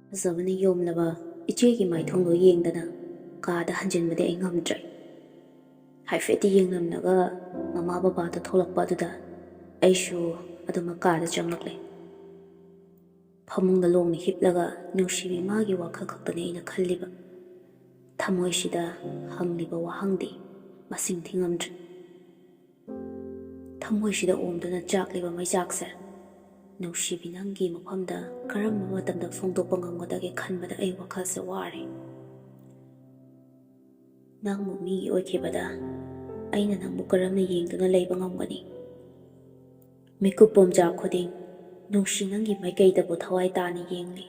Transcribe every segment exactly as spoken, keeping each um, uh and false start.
ꯐꯖꯕꯅ ꯌꯣꯝꯂꯕ ꯏꯆꯦꯒꯤ ꯃꯥꯏꯊꯣꯡꯗꯣ ꯌꯦꯡꯗꯅ ꯀꯥꯗ ꯍꯟꯖꯤꯟꯕꯗꯤ ꯑꯩ ꯉꯝꯗ꯭ꯔꯦ꯫ ꯍꯥꯏꯐꯦꯠꯇꯤ ꯌꯦꯡꯂꯝꯂꯒ ꯃꯃꯥ ꯕꯕꯥꯗꯣ ꯊꯣꯛꯂꯛꯄ ꯑꯗꯨꯗ ꯑꯩꯁꯨ ꯑꯗꯨꯃꯛ ꯀꯥꯗ ꯆꯪꯂꯛꯂꯦ꯫ ꯐꯃꯨꯡꯗ ꯂꯣꯡꯅ ꯍꯤꯞꯂꯒ ꯅꯨꯡꯁꯤꯕꯤ ꯃꯥꯒꯤ ꯋꯥꯈꯜ ꯈꯛꯇꯅꯤ ꯑꯩꯅ ꯈꯜꯂꯤꯕ꯫ ꯊꯃꯣꯏꯁꯤꯗ ꯍꯪꯂꯤꯕ ꯋꯥꯍꯪꯗꯤ ꯃꯁꯤꯡ ꯊꯤꯉꯝꯗ꯭ꯔꯦ꯫ ꯊꯃꯣꯏꯁꯤꯗ ꯑꯣꯝꯗꯨꯅ ꯆꯥꯛꯂꯤꯕ ꯃꯩꯆꯥꯛꯁꯦ, ꯅꯨꯡꯁꯤꯕꯤ ꯅꯪꯒꯤ ꯃꯐꯝꯗ ꯀꯔꯝꯕ ꯃꯇꯝꯗ ꯐꯣꯡꯗꯣꯛꯄ ꯉꯝꯒꯗꯒꯦ ꯈꯟꯕꯗ ꯑꯩ ꯋꯥꯈꯜꯁꯦ ꯋꯥꯔꯦ꯫ ꯅꯪꯕꯨ ꯃꯤꯒꯤ ꯑꯣꯏꯈꯤꯕꯗ ꯑꯩꯅ ꯅꯪꯕꯨ ꯀꯔꯝꯅ ꯌꯦꯡꯗꯨꯅ ꯂꯩꯕ ꯉꯝꯒꯅꯤ? ꯃꯤꯀꯨꯞ ꯄꯣꯝꯖꯥ ꯈꯨꯗꯤꯡ ꯅꯨꯡꯁꯤ ꯅꯪꯒꯤ ꯃꯥꯏꯀꯩꯗꯕꯨ ꯊꯋꯥꯏ ꯇꯥꯅ ꯌꯦꯡꯂꯤ꯫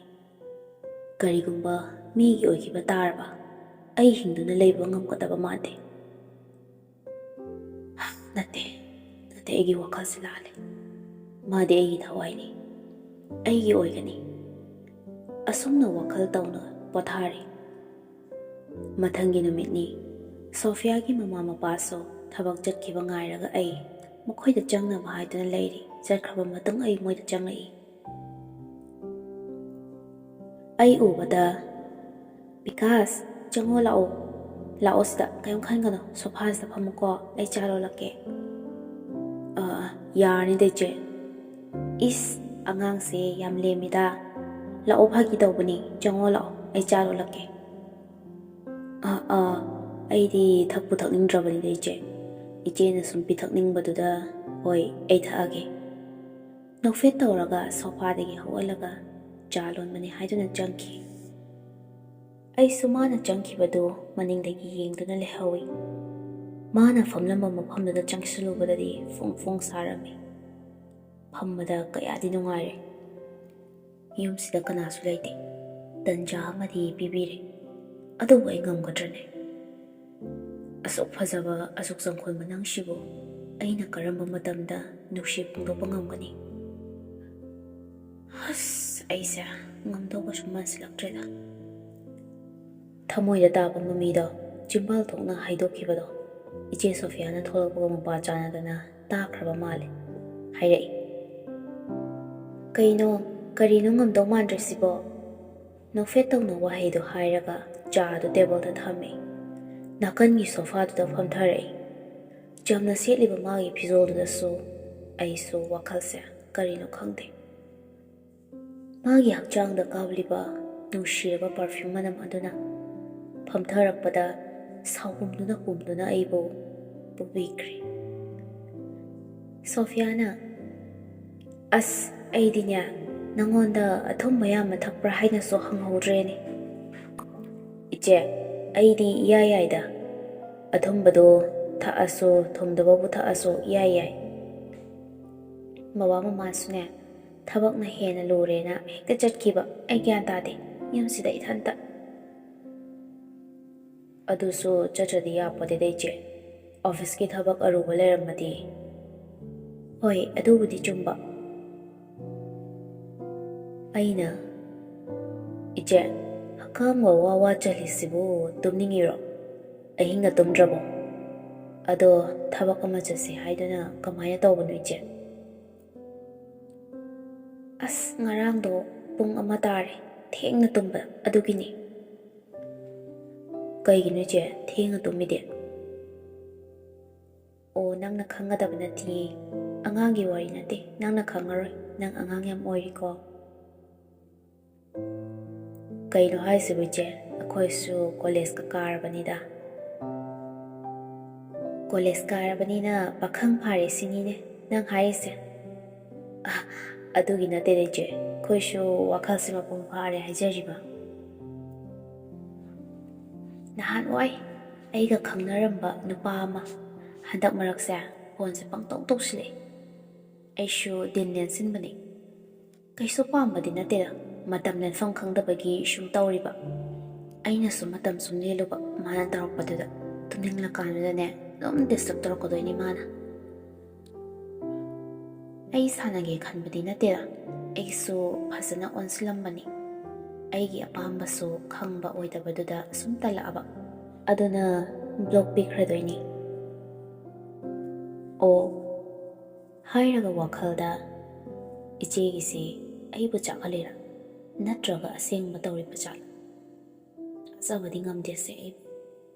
ꯀꯔꯤꯒꯨꯝꯕ ꯃꯤꯒꯤ ꯑꯣꯏꯈꯤꯕ ꯇꯥꯔꯕ, ꯑꯩ ꯍꯤꯡꯗꯨꯅ ꯂꯩꯕ ꯉꯝꯒꯗꯕ ꯃꯥꯟꯗꯦ꯫ ꯅꯠꯇꯦ, ꯅꯠꯇꯦ, ꯑꯩꯒꯤ ꯋꯥꯈꯜꯁꯦ ꯂꯥꯜꯂꯦ꯫ ꯃꯥꯗꯤ ꯑꯩꯒꯤ ꯊꯋꯥꯏꯅꯤ, ꯑꯩꯒꯤ ꯑꯣꯏꯒꯅꯤ꯫ ꯑꯁꯨꯝꯅ ꯋꯥꯈꯜ ꯇꯧꯅ ꯄꯣꯊꯥꯔꯤ꯫ ꯃꯊꯪꯒꯤ ꯅꯨꯃꯤꯠꯅꯤ꯫ ꯁꯣꯐꯤꯌꯥꯒꯤ ꯃꯃꯥ ꯃꯄꯥꯁꯨ ꯊꯕꯛ ꯆꯠꯈꯤꯕ ꯉꯥꯏꯔꯒ ꯑꯩ ꯃꯈꯣꯏꯗ ꯆꯪꯅꯕ ꯍꯥꯏꯗꯨꯅ ꯂꯩꯔꯤ꯫ ꯆꯠꯈ꯭ꯔꯕ ꯃꯇꯨꯡ ꯑꯩ ꯃꯣꯏꯗ ꯆꯪꯂꯛꯏ꯫ ꯑꯩ ꯎꯕꯗ, "ꯕꯤꯀꯥꯁ, ꯆꯪꯉꯣ ꯂꯥꯛꯑꯣ꯫ ꯂꯥꯛꯑꯣ ꯁꯤꯗ, ꯀꯔꯤꯝ ꯈꯟꯒꯅꯨ꯫ ꯁꯣꯐꯥꯁꯤꯗ ꯐꯝꯃꯨꯀꯣ, ꯑꯩ ꯆꯥ ꯂꯣꯜꯂꯛꯀꯦ꯫" "ꯑ, ꯑ, ꯌꯥꯔꯅꯤꯗ ꯏꯆꯦ꯫" "ꯏꯁ, ꯑꯉꯥꯡꯁꯦ ꯌꯥꯝ ꯂꯦꯝꯃꯤꯗ꯫ ꯂꯥꯛꯑꯣ, ꯐꯥꯒꯤ ꯇꯧꯕꯅꯤ꯫ ꯆꯪꯉꯣ ꯂꯥꯛꯑꯣ, ꯑꯩ ꯆꯥ ꯂꯣꯜꯂꯛꯀꯦ꯫" "ꯑ, ꯑ, ꯑꯩꯗꯤ ꯊꯛꯄꯨ ꯊꯛꯅꯤꯡꯗ꯭ꯔꯕꯅꯤꯗ ꯏꯆꯦ꯫ ꯏꯆꯦꯅ ꯁꯨꯝ ꯄꯤꯊꯛꯅꯤꯡꯕꯗꯨꯗ, ꯍꯣꯏ, ꯑꯩ ꯊꯛꯑꯒꯦ꯫" ꯅꯣꯛꯐꯦꯠ ꯇꯧꯔꯒ ꯁꯣꯐꯥꯗꯒꯤ ꯍꯧꯒꯠꯂꯒ ꯆꯥ ꯂꯣꯟꯕꯅꯤ ꯍꯥꯏꯗꯨꯅ ꯆꯪꯈꯤ꯫ ꯑꯩꯁꯨ ꯃꯥꯅ ꯆꯪꯈꯤꯕꯗꯨ ꯃꯅꯤꯡꯗꯒꯤ ꯌꯦꯡꯗꯨꯅ ꯂꯩꯍꯧꯏ꯫ ꯃꯥꯅ ꯐꯝꯂꯝꯕ ꯃꯐꯝꯗꯨꯗ ꯆꯪꯁꯤꯜꯂꯨꯕꯗꯗꯤ ꯐꯣꯡ ꯐꯣꯡ ꯁꯥꯔꯝꯃꯤ꯫ ꯐꯝꯕꯗ ꯀꯌꯥꯗꯤ ꯅꯨꯡꯉꯥꯏꯔꯦ꯫ ꯌꯨꯝꯁꯤꯗ ꯀꯅꯥꯁꯨ ꯂꯩꯇꯦ꯫ ꯇꯟꯖꯥ ꯑꯃꯗꯤ ꯄꯤꯕꯤꯔꯦ꯫ ꯑꯗꯨꯕꯨ ꯑꯩ ꯉꯝꯒꯗ꯭ꯔꯅꯦ? ꯑꯁꯨꯛ ꯐꯖꯕ, ꯑꯁꯨꯛ ꯆꯪꯈꯣꯟꯕ ꯅꯪꯁꯤꯕꯨ ꯑꯩꯅ ꯀꯔꯝꯕ ꯃꯇꯝꯗ ꯅꯨꯡꯁꯤ ꯐꯣꯡꯗꯣꯛꯄ ꯉꯝꯒꯅꯤ? ꯑꯁ, ꯑꯩꯁꯦ ꯉꯝꯗꯧꯕ ꯁꯨꯝ ꯃꯥꯟꯁꯤꯜꯂꯛꯇ꯭ꯔꯦꯗ꯫ ꯊꯃꯣꯏꯗ ꯇꯥꯕ ꯃꯃꯤꯗꯣ ꯆꯤꯝꯕꯥꯜ ꯊꯣꯛꯅ ꯍꯥꯏꯗꯣꯛꯈꯤꯕꯗꯣ ꯏꯆꯦ ꯁꯣꯐꯤꯌꯥꯅ ꯊꯣꯛꯂꯛꯄꯒ ꯃꯄꯥ ꯆꯥꯟꯅꯗꯅ ꯇꯥꯈ꯭ꯔꯕ ꯃꯥꯜꯂꯦ꯫ ꯍꯥꯏꯔꯛꯏ, "ꯀꯩꯅꯣ, ꯀꯔꯤꯅꯣ ꯉꯝꯗꯧ ꯃꯥꯟꯗ꯭ꯔꯤꯁꯤꯕꯣ? ꯅꯣꯛꯐꯦꯠ ꯇꯧꯅ ꯋꯥꯍꯩꯗꯨ ꯍꯥꯏꯔꯒ ꯆꯥꯗꯨ ꯇꯦꯕꯜꯗ ꯊꯝꯃꯤ꯫ ꯅꯥꯀꯟꯒꯤ ꯁꯣꯐꯥꯗꯨꯗ ꯐꯝꯊꯔꯛꯏ꯫ ꯆꯝꯅ ꯁꯦꯠꯂꯤꯕ ꯃꯥꯒꯤ ꯐꯤꯖꯣꯜꯗꯨꯗꯁꯨ ꯑꯩꯁꯨ ꯋꯥꯈꯜꯁꯦ ꯀꯔꯤꯅꯣ ꯈꯪꯗꯦ꯫ ꯃꯥꯒꯤ ꯍꯛꯆꯥꯡꯗ ꯀꯥꯞꯂꯤꯕ ꯅꯨꯡꯁꯤꯔꯕ ꯄꯔꯐ꯭ꯌꯨꯝ ꯃꯅꯝ ꯑꯗꯨꯅ ꯐꯝꯊꯔꯛꯄꯗ ꯁꯥꯎꯍꯨꯝꯗꯨꯅ ꯍꯨꯝꯗꯨꯅ ꯑꯩꯕꯨ ꯄꯨꯕꯤꯈ꯭ꯔꯦ꯫ ꯁꯣꯐꯤꯌꯥꯅ, "ꯑꯁ, ꯑꯩꯗꯤꯅꯦ, ꯅꯪꯉꯣꯟꯗ ꯑꯊꯨꯝꯕ ꯌꯥꯝꯅ ꯊꯛꯄ꯭ꯔꯥ ꯍꯥꯏꯅꯁꯨ ꯍꯪꯍꯧꯗ꯭ꯔꯦꯅꯦ꯫" "ꯏꯆꯦ, ꯑꯩꯗꯤ ꯏꯌꯥ ꯌꯥꯏꯗ꯫ ꯑꯊꯨꯝꯕꯗꯣ ꯊꯛꯑꯁꯨ, ꯊꯨꯝꯗꯕꯕꯨ ꯊꯛꯑꯁꯨ ꯏꯌꯥ ꯌꯥꯏ꯫" ꯃꯕꯥ ꯃꯃꯥꯁꯨꯅꯦ, ꯊꯕꯛꯅ ꯍꯦꯟꯅ ꯂꯨꯔꯦꯅ ꯍꯦꯛꯇ ꯆꯠꯈꯤꯕ꯫ ꯑꯩ ꯒ꯭ꯌꯥꯟ ꯇꯥꯗꯦ, ꯌꯨꯝꯁꯤꯗ ꯏꯊꯟꯇ꯫ "ꯑꯗꯨꯁꯨ ꯆꯠꯇ꯭ꯔꯗꯤ ꯌꯥꯄꯣꯠꯇꯦꯗ ꯏꯆꯦ, ꯑꯣꯐꯤꯁꯀꯤ ꯊꯕꯛ ꯑꯔꯨꯕ ꯂꯩꯔꯝꯃꯗꯤ꯫" "ꯍꯣꯏ, ꯑꯗꯨꯕꯨꯗꯤ ꯆꯨꯝꯕ꯫" ꯑꯩꯅ, "ꯏꯆꯦ, ꯍꯛꯀꯥꯝꯒ ꯋꯥ ꯋꯥ ꯆꯜꯂꯤꯁꯤꯕꯨ ꯇꯨꯝꯅꯤꯡꯉꯤꯔꯣ? ꯑꯍꯤꯡꯒ ꯇꯨꯝꯗ꯭ꯔꯕꯣ? ꯑꯗꯣ ꯊꯕꯛ ꯑꯃ ꯆꯠꯁꯦ ꯍꯥꯏꯗꯨꯅ ꯀꯃꯥꯏꯅ ꯇꯧꯕꯅꯣ ꯏꯆꯦ?" "ꯑꯁ, ꯉꯔꯥꯡꯗꯣ ꯄꯨꯡ ꯑꯃ ꯇꯥꯔꯦ ꯊꯦꯡꯅ ꯇꯨꯝꯕ, ꯑꯗꯨꯒꯤꯅꯤ꯫" "ꯀꯩꯒꯤꯅꯣ ꯏꯆꯦ ꯊꯦꯡꯅ ꯇꯨꯝꯃꯤꯗꯤ?" "ꯑꯣ, ꯅꯪꯅ ꯈꯪꯒꯗꯕ ꯅꯠꯇꯤꯌꯦ꯫ ꯑꯉꯥꯡꯒꯤ ꯋꯥꯔꯤ ꯅꯠꯇꯦ, ꯅꯪꯅ ꯈꯪꯉꯔꯣꯏ꯫ ꯅꯪ ꯑꯉꯥꯡ ꯌꯥꯝ ꯑꯣꯏꯔꯤꯀꯣ꯫" "ꯀꯩꯅꯣ ꯍꯥꯏꯁꯤꯕꯨ ꯏꯆꯦ? ꯑꯩꯈꯣꯏꯁꯨ ꯀꯣꯂꯦꯖꯀ ꯀꯥꯔꯕꯅꯤꯗ꯫" "ꯀꯣꯂꯦꯖ ꯀꯥꯔꯕꯅꯤꯅ ꯄꯥꯈꯪ ꯐꯥꯔꯦ ꯁꯤꯅꯤꯅꯦ ꯅꯪ ꯍꯥꯏꯔꯤꯁꯦ?" "ꯑ, ꯑꯗꯨꯒꯤ ꯅꯠꯇꯦꯗ ꯏꯆꯦ, ꯑꯩꯈꯣꯏꯁꯨ ꯋꯥꯈꯜꯁꯦ ꯃꯄꯨꯡ ꯐꯥꯔꯦ ꯍꯥꯏꯖꯔꯤꯕ꯫" ꯅꯍꯥꯟꯋꯥꯏ ꯑꯩꯒ ꯈꯪꯅꯔꯝꯕ ꯅꯨꯄꯥ ꯑꯃ ꯍꯟꯗꯛ ꯃꯔꯛꯁꯦ ꯐꯣꯟꯁꯦ ꯄꯪꯇꯧ ꯇꯧꯁꯤꯜꯂꯛꯑꯦ꯫ ꯑꯩꯁꯨ ꯗꯤꯟ ꯂꯦꯟꯁꯤꯟꯕꯅꯤ꯫ ꯀꯩꯁꯨ ꯄꯥꯝꯕꯗꯤ ꯅꯠꯇꯦꯗ, ꯃꯇꯝ ꯂꯦꯟꯐꯝ ꯈꯪꯗꯕꯒꯤ ꯁꯨꯝ ꯇꯧꯔꯤꯕ꯫ ꯑꯩꯅꯁꯨ ꯃꯇꯝ ꯁꯨꯝ ꯂꯦꯜꯂꯨꯕ, ꯃꯥꯅ ꯇꯧꯔꯛꯄꯗꯨꯗ ꯇꯨꯝꯅꯤꯡꯂꯀꯥꯟꯗꯨꯗꯅꯦ ꯑꯗꯨꯝ ꯗꯤꯁꯇꯔꯕ ꯇꯧꯔꯛꯀꯗꯣꯏꯅꯤ ꯃꯥꯅ꯫ ꯑꯩ ꯁꯥꯟꯅꯒꯦ ꯈꯟꯕꯗꯤ ꯅꯠꯇꯦꯗ, ꯑꯩꯁꯨ ꯐꯖꯅ ꯑꯣꯟꯁꯤꯜꯂꯝꯕꯅꯤ꯫ ꯑꯩꯒꯤ ꯑꯄꯥꯝꯕꯁꯨ ꯈꯪꯕ ꯑꯣꯏꯗꯕꯗꯨꯗ ꯁꯨꯝ ꯇꯜꯂꯛꯑꯕ꯫ ꯑꯗꯨꯅ ꯕ꯭ꯂꯣꯛ ꯄꯤꯈ꯭ꯔꯗꯣꯏꯅꯤ꯫ ꯑꯣ, ꯍꯥꯏꯔꯒ ꯋꯥꯈꯜꯗ, "ꯏꯆꯦꯒꯤꯁꯤ ꯑꯩꯕꯨ ꯆꯥꯛꯍꯜꯂꯤꯔꯥ? ꯅꯠꯇ꯭ꯔꯒ ꯑꯁꯦꯡꯕ ꯇꯧꯔꯤꯕ ꯖꯥꯠꯂ? ꯊꯥꯖꯕꯗꯤ ꯉꯝꯗꯦꯁꯦ ꯑꯩꯕꯨ꯫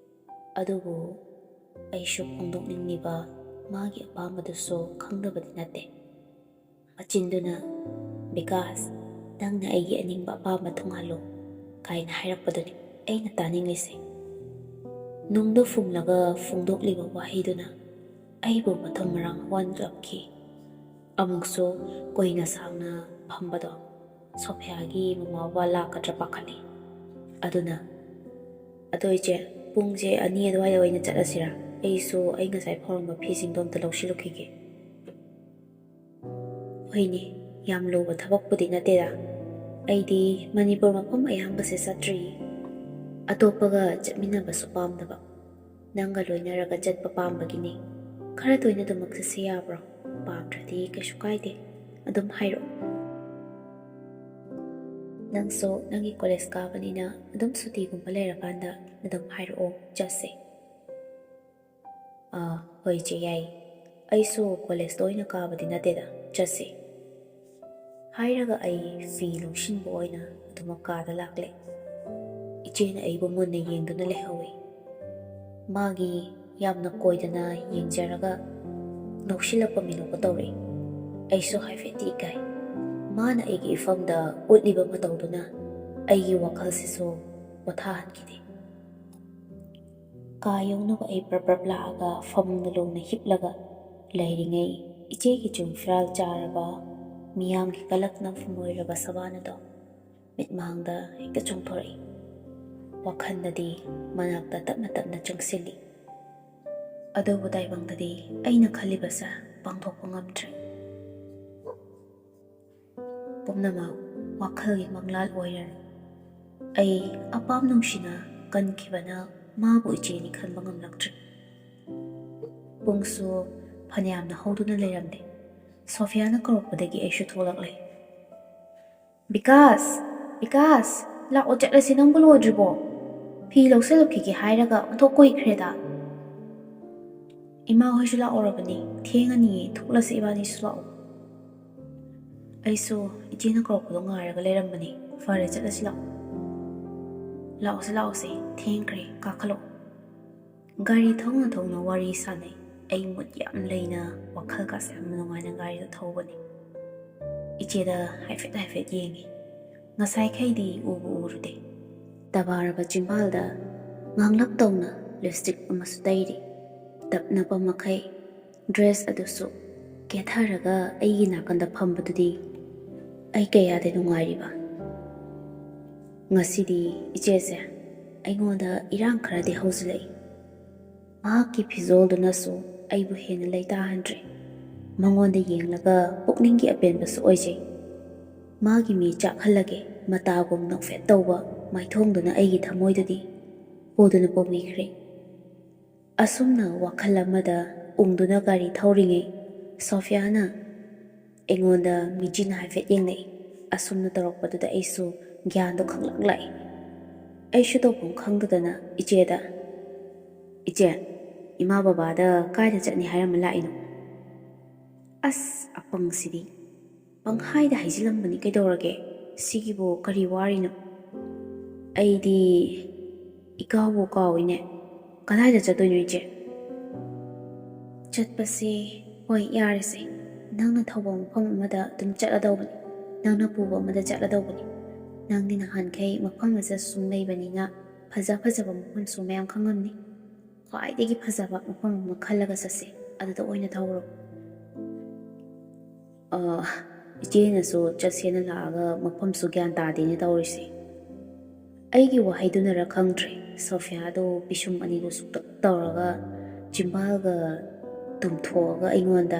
ꯑꯗꯨꯕꯨ ꯑꯩꯁꯨ ꯐꯣꯡꯗꯣꯛꯅꯤꯡꯂꯤꯕ ꯃꯥꯒꯤ ꯑꯄꯥꯝꯕꯗꯨꯁꯨ ꯈꯪꯗꯕꯗꯤ ꯅꯠꯇꯦ꯫ ꯃꯆꯤꯟꯗꯨꯅ, "ꯕꯤꯀꯥꯁ, ꯅꯪꯅ ꯑꯩꯒꯤ ꯑꯅꯤꯡꯕ ꯑꯄꯥꯝꯕ ꯊꯨꯡꯍꯜꯂꯨ" ꯀꯥꯏꯅ ꯍꯥꯏꯔꯛꯄꯗꯨꯅꯤ ꯑꯩꯅ ꯇꯥꯅꯤꯡꯂꯤꯁꯦ꯫ ꯅꯨꯡꯗ ꯐꯨꯝꯂꯒ ꯐꯣꯡꯗꯣꯛꯂꯤꯕ ꯋꯥꯍꯩꯗꯨꯅ ꯑꯩꯕꯨ ꯃꯊꯨꯝ ꯃꯔꯥꯡ ꯍꯨꯍꯟꯂꯛꯈꯤ꯫ ꯑꯃꯨꯛꯁꯨ ꯀꯨꯏꯅ ꯁꯥꯡꯅ ꯐꯝꯕꯗꯣ ꯁꯣꯐꯤꯌꯥꯒꯤ ꯃꯃꯥ ꯕꯕꯥ ꯂꯥꯛꯀꯗ꯭ꯔꯥ ꯄꯥꯈꯠꯂꯤ꯫ ꯑꯗꯨꯅ, "ꯑꯗꯣ ꯏꯆꯦ, ꯄꯨꯡꯁꯦ ꯑꯅꯤ ꯑꯗꯨꯋꯥꯏꯗ ꯑꯣꯏꯅ ꯆꯠꯂꯁꯤꯔꯥ? ꯑꯩꯁꯨ ꯑꯩ ꯉꯁꯥꯏ ꯐꯧꯔꯝꯕ ꯐꯤꯁꯤꯡꯗꯣ ꯑꯝꯇ ꯂꯧꯁꯤꯜꯂꯨꯈꯤꯒꯦ"꯫ "ꯍꯣꯏꯅꯦ, ꯌꯥꯝ ꯂꯨꯕ ꯊꯕꯛꯄꯨꯗꯤ ꯅꯠꯇꯦꯗ꯫ ꯑꯩꯗꯤ ꯃꯅꯤꯄꯨꯔ ꯃꯐꯝ ꯑꯌꯥꯝꯕꯁꯦ ꯆꯠꯇ꯭ꯔꯤ꯫ ꯑꯇꯣꯞꯄꯒ ꯆꯠꯃꯤꯟꯅꯕꯁꯨ ꯄꯥꯝꯗꯕ꯫ ꯅꯪꯒ ꯂꯣꯏꯅꯔꯒ ꯆꯠꯄ ꯄꯥꯝꯕꯒꯤꯅꯦ꯫ ꯈꯔ ꯇꯣꯏꯅ ꯑꯗꯨꯃꯛ ꯆꯠꯁꯦ ꯌꯥꯕ꯭ꯔꯣ? ꯄꯥꯝꯗ꯭ꯔꯗꯤ ꯀꯩꯁꯨ ꯀꯥꯏꯗꯦ꯫ ꯑꯗꯨꯝ ꯍꯥꯏꯔꯛꯑꯣ꯫ ꯅꯪꯁꯨ ꯅꯪꯒꯤ ꯀꯣꯂꯦꯖ ꯀꯥꯕꯅꯤꯅ ꯑꯗꯨꯝ ꯁꯨꯇꯤꯒꯨꯝꯕ ꯂꯩꯔꯀꯥꯟꯗ ꯑꯗꯨꯝ ꯍꯥꯏꯔꯛꯑꯣ, ꯆꯠꯁꯦ"꯫ "ꯑꯥ, ꯍꯣꯏ ꯏꯆꯦ, ꯌꯥꯏ꯫ ꯑꯩꯁꯨ ꯀꯣꯂꯦꯖꯇ ꯑꯣꯏꯅ ꯀꯥꯕꯗꯤ ꯅꯠꯇꯦꯗ, ꯆꯠꯁꯤ"꯫ ꯍꯥꯏꯔꯒ ꯑꯩ ꯐꯤ ꯂꯧꯁꯤꯟꯕ ꯑꯣꯏꯅ ꯑꯗꯨꯃꯛ ꯀꯥꯗ ꯂꯥꯛꯂꯦ꯫ ꯏꯆꯦꯅ ꯑꯩꯕꯨ ꯃꯨꯟꯅ ꯌꯦꯡꯗꯨꯅ ꯂꯩꯍꯧꯏ꯫ ꯃꯥꯒꯤ ꯌꯥꯝꯅ ꯀꯣꯏꯗꯅ ꯌꯦꯡꯖꯔꯒ ꯅꯣꯛꯁꯤꯜꯂꯛꯄ ꯃꯤꯅꯣꯛꯄ ꯇꯧꯔꯛꯏ꯫ ꯑꯩꯁꯨ ꯍꯥꯏꯐꯦꯠꯇꯤ ꯏꯀꯥꯏ꯫ ꯃꯥꯅ ꯑꯩꯒꯤ ꯏꯐꯝꯗ ꯎꯠꯂꯤꯕ ꯃꯇꯧꯗꯨꯅ ꯑꯩꯒꯤ ꯋꯥꯈꯜꯁꯤꯁꯨ ꯄꯣꯊꯥꯍꯟꯈꯤꯗꯦ꯫ ꯀꯥ ꯌꯧꯅꯕ ꯑꯩ ꯄ꯭ꯔꯞ ꯄ꯭ꯔꯞ ꯂꯥꯛꯑꯒ ꯐꯃꯨꯡꯗ ꯂꯣꯡꯅ ꯍꯤꯞꯂꯒ ꯂꯩꯔꯤꯉꯩ, ꯏꯆꯦꯒꯤ ꯆꯨꯡ ꯐꯤꯔꯥꯜ ꯆꯥꯔꯕ, ꯃꯤꯌꯥꯝꯒꯤ ꯀꯂꯛꯅꯐꯝ ꯑꯣꯏꯔꯕ ꯁꯕꯥꯅꯗꯣ ꯃꯤꯠꯃꯥꯡꯗ ꯍꯦꯛꯇ ꯆꯣꯡꯊꯣꯔꯛꯏ꯫ ꯋꯥꯈꯜꯗꯗꯤ ꯃꯅꯥꯛꯇ ꯇꯞꯅ ꯇꯞꯅ ꯆꯪꯁꯤꯜꯂꯤ꯫ ꯑꯗꯨꯕꯨ ꯇꯥꯏꯕꯪꯗꯗꯤ ꯑꯩꯅ ꯈꯜꯂꯤꯕꯁꯦ ꯄꯥꯡꯊꯣꯛꯄ ꯉꯝꯗ꯭ꯔꯦ꯫ ꯄꯨꯝꯅꯃꯛ ꯋꯥꯈꯜꯒꯤ ꯃꯪꯂꯥꯜ ꯑꯣꯏꯔꯔꯣꯏ꯫ ꯑꯩ ꯑꯄꯥꯝ ꯅꯨꯡꯁꯤꯅ ꯀꯟꯈꯤꯕꯅ ꯃꯥꯕꯨ ꯏꯆꯦꯅꯤ ꯈꯟꯕ ꯉꯝꯂꯛꯇ꯭ꯔꯦ꯫ ꯄꯨꯡꯁꯨ ꯐꯅꯌꯥꯝꯅ ꯍꯧꯗꯨꯅ ꯂꯩꯔꯝꯂꯦ꯫ ꯁꯣꯐꯤꯌꯥꯅ ꯀꯧꯔꯛꯄꯗꯒꯤ ꯑꯩꯁꯨ ꯊꯣꯛꯂꯛꯂꯦ꯫ "ꯕꯤꯀꯥꯁ! ꯕꯤꯀꯥꯁ! ꯂꯥꯛꯑꯣ, ꯆꯠꯂꯁꯤ, ꯅꯪꯕꯨ ꯂꯣꯏꯗ꯭ꯔꯤꯕꯣ? ꯐꯤ ꯂꯧꯁꯤꯜꯂꯛꯈꯤꯒꯦ ꯍꯥꯏꯔꯒ ꯑꯣꯟꯊꯣꯛ ꯀꯨꯏꯈ꯭ꯔꯦꯗ"꯫ "ꯏꯃꯥ ꯍꯣꯏꯁꯨ ꯂꯥꯛꯑꯣꯔꯕꯅꯤ, ꯊꯦꯡꯉꯅꯤꯌꯦ, ꯊꯣꯛꯂꯁꯤ ꯏꯕꯥꯅꯤꯁꯨ ꯂꯥꯛꯑꯣ"꯫ ꯑꯩꯁꯨ ꯏꯆꯦꯅ ꯀꯧꯔꯛꯄꯗꯣ ꯉꯥꯏꯔꯒ ꯂꯩꯔꯝꯕꯅꯤ꯫ ꯐꯔꯦ, ꯆꯠꯂꯁꯤ ꯂꯥꯛꯑꯣ꯫ ꯂꯥꯛꯑꯣꯁꯦ, ꯂꯥꯛꯑꯣꯁꯦ, ꯊꯦꯡꯈ꯭ꯔꯦ, ꯀꯥꯈꯠꯂꯛꯑꯣ꯫ ꯒꯥꯔꯤ ꯊꯧꯅ ꯊꯧꯅ ꯋꯥꯔꯤ ꯁꯥꯟꯅꯩ꯫ ꯑꯩ ꯃꯨꯠ ꯌꯥꯝ ꯂꯩꯅ, ꯋꯥꯈꯜꯒꯁꯦ ꯌꯥꯝ ꯅꯨꯡꯉꯥꯏꯅ ꯒꯥꯔꯤꯗ ꯊꯧꯕꯅꯤ꯫ ꯏꯆꯦꯗ ꯍꯥꯏꯐꯦꯠ ꯍꯥꯏꯐꯦꯠ ꯌꯦꯡꯉꯤ꯫ ꯉꯁꯥꯏꯈꯩꯗꯤ ꯎꯕꯨ ꯎꯔꯨꯗꯦ꯫ ꯇꯕꯥꯔꯕ ꯆꯤꯝꯕꯥꯜꯗ ꯉꯥꯡꯂꯞ ꯇꯧꯅ ꯂꯤꯞꯁꯇꯤꯛ ꯑꯃꯁꯨ ꯇꯩꯔꯤ꯫ ꯇꯞꯅꯕ ꯃꯈꯩ ꯗ꯭ꯔꯦꯁ ꯑꯗꯨꯁꯨ ꯀꯦꯊꯔꯒ ꯑꯩꯒꯤ ꯅꯥꯀꯟꯗ ꯐꯝꯕꯗꯨꯗꯤ ꯑꯩ ꯀꯌꯥꯗꯤ ꯅꯨꯡꯉꯥꯏꯔꯤꯕ꯫ ꯉꯁꯤꯗꯤ ꯏꯆꯦꯁꯦ ꯑꯩꯉꯣꯟꯗ ꯏꯔꯥꯡ ꯈꯔꯗꯤ ꯍꯧꯖꯤꯜꯂꯛꯏ꯫ ꯃꯍꯥꯛꯀꯤ ꯐꯤꯖꯣꯜꯗꯨꯅꯁꯨ ꯑꯩꯕꯨ ꯍꯦꯟꯅ ꯂꯩꯇꯥꯍꯟꯗ꯭ꯔꯦ꯫ ꯃꯉꯣꯟꯗ ꯌꯦꯡꯂꯒ ꯄꯨꯛꯅꯤꯡꯒꯤ ꯑꯄꯦꯟꯕꯁꯨ ꯑꯣꯏꯖꯩ꯫ ꯃꯥꯒꯤ ꯃꯤ ꯆꯥꯛꯍꯜꯂꯒꯦ ꯃꯇꯥꯒꯨꯝ ꯅꯣꯛꯐꯦꯠ ꯇꯧꯕ ꯃꯥꯏꯊꯣꯡꯗꯨꯅ ꯑꯩꯒꯤ ꯊꯃꯣꯏꯗꯨꯗꯤ ꯍꯨꯗꯨꯅ ꯄꯣꯝꯕꯤꯈ꯭ꯔꯦ꯫ ꯑꯁꯨꯝꯅ ꯋꯥꯈꯜ ꯑꯃꯗ ꯎꯪꯗꯨꯅ ꯒꯥꯔꯤ ꯊꯧꯔꯤꯉꯩ ꯁꯣꯐꯤꯌꯥꯅ ꯑꯩꯉꯣꯟꯗ ꯃꯤꯆꯤꯅ ꯍꯥꯏꯐꯦꯠ ꯌꯦꯡꯂꯛꯏ꯫ ꯑꯁꯨꯝꯅ ꯇꯧꯔꯛꯄꯗꯨꯗ ꯑꯩꯁꯨ ꯒ꯭ꯌꯥꯟꯗꯣ ꯈꯪꯂꯛ ꯂꯥꯛꯏ꯫ ꯑꯩꯁꯨ ꯇꯧꯐꯝ ꯈꯪꯗꯗꯅ ꯏꯆꯦꯗ, "ꯏꯆꯦ, ꯏꯃꯥ ꯕꯕꯥꯗ ꯀꯥꯏꯗ ꯆꯠꯅꯤ ꯍꯥꯏꯔꯝꯃ ꯂꯥꯛꯏꯅꯣ?" ꯑꯁ, ꯑꯄꯪꯁꯤꯗꯤ꯫ ꯄꯪꯍꯥꯏꯗ ꯍꯥꯏꯖꯤꯜꯂꯝꯕꯅꯤ, ꯀꯩꯗꯧꯔꯒꯦ? ꯁꯤꯒꯤꯕꯨ ꯀꯔꯤ ꯋꯥꯔꯤꯅꯣ? ꯑꯩꯗꯤ ꯏꯀꯥꯎꯕꯨ ꯀꯥꯎꯏꯅꯦ꯫ ꯀꯗꯥꯏꯗ ꯆꯠꯇꯣꯏꯅꯣ, ꯏꯆꯦ? ꯆꯠꯄꯁꯦ, ꯍꯣꯏ, ꯌꯥꯔꯦꯁꯦ꯫ ꯅꯪꯅ ꯊꯧꯕ ꯃꯐꯝ ꯑꯃꯗ ꯑꯗꯨꯝ ꯆꯠꯂꯗꯧꯕꯅꯤ꯫ ꯅꯪꯅ ꯄꯨꯕ ꯑꯃꯗ ꯆꯠꯂꯗꯧꯕꯅꯤ꯫ ꯅꯪꯗꯤ ꯅꯍꯥꯟꯈꯩ ꯃꯐꯝ ꯑꯁꯤꯗ ꯁꯨꯝ ꯂꯩꯕꯅꯤꯅ ꯐꯖ ꯐꯖꯕ ꯃꯐꯝꯁꯨ ꯃꯌꯥꯝ ꯈꯪꯉꯝꯅꯤ꯫ ꯈ꯭ꯋꯥꯏꯗꯒꯤ ꯐꯖꯕ ꯃꯐꯝ ꯑꯃ ꯈꯜꯂꯒ ꯆꯠꯁꯦ꯫ ꯑꯗꯨꯗ ꯑꯣꯏꯅ ꯊꯧꯔꯣ꯫ ꯑ, ꯏꯆꯦꯅꯁꯨ ꯆꯠꯁꯦꯅ ꯂꯥꯛꯑꯒ ꯃꯐꯝꯁꯨ ꯒ꯭ꯌꯥꯟ ꯇꯥꯗꯦꯅꯦ ꯇꯧꯔꯤꯁꯦ꯫ ꯑꯩꯒꯤ ꯋꯥꯍꯩꯗꯨꯅꯔ ꯈꯪꯗ꯭ꯔꯦ, ꯁꯣꯐꯤꯌꯥꯗꯣ ꯄꯤꯁꯨꯝ ꯑꯅꯤꯗꯨ ꯁꯨꯛꯇꯛ ꯇꯧꯔꯒ ꯆꯤꯝꯕꯥꯜꯒ ꯇꯨꯝꯊꯣꯛꯑꯒ ꯑꯩꯉꯣꯟꯗ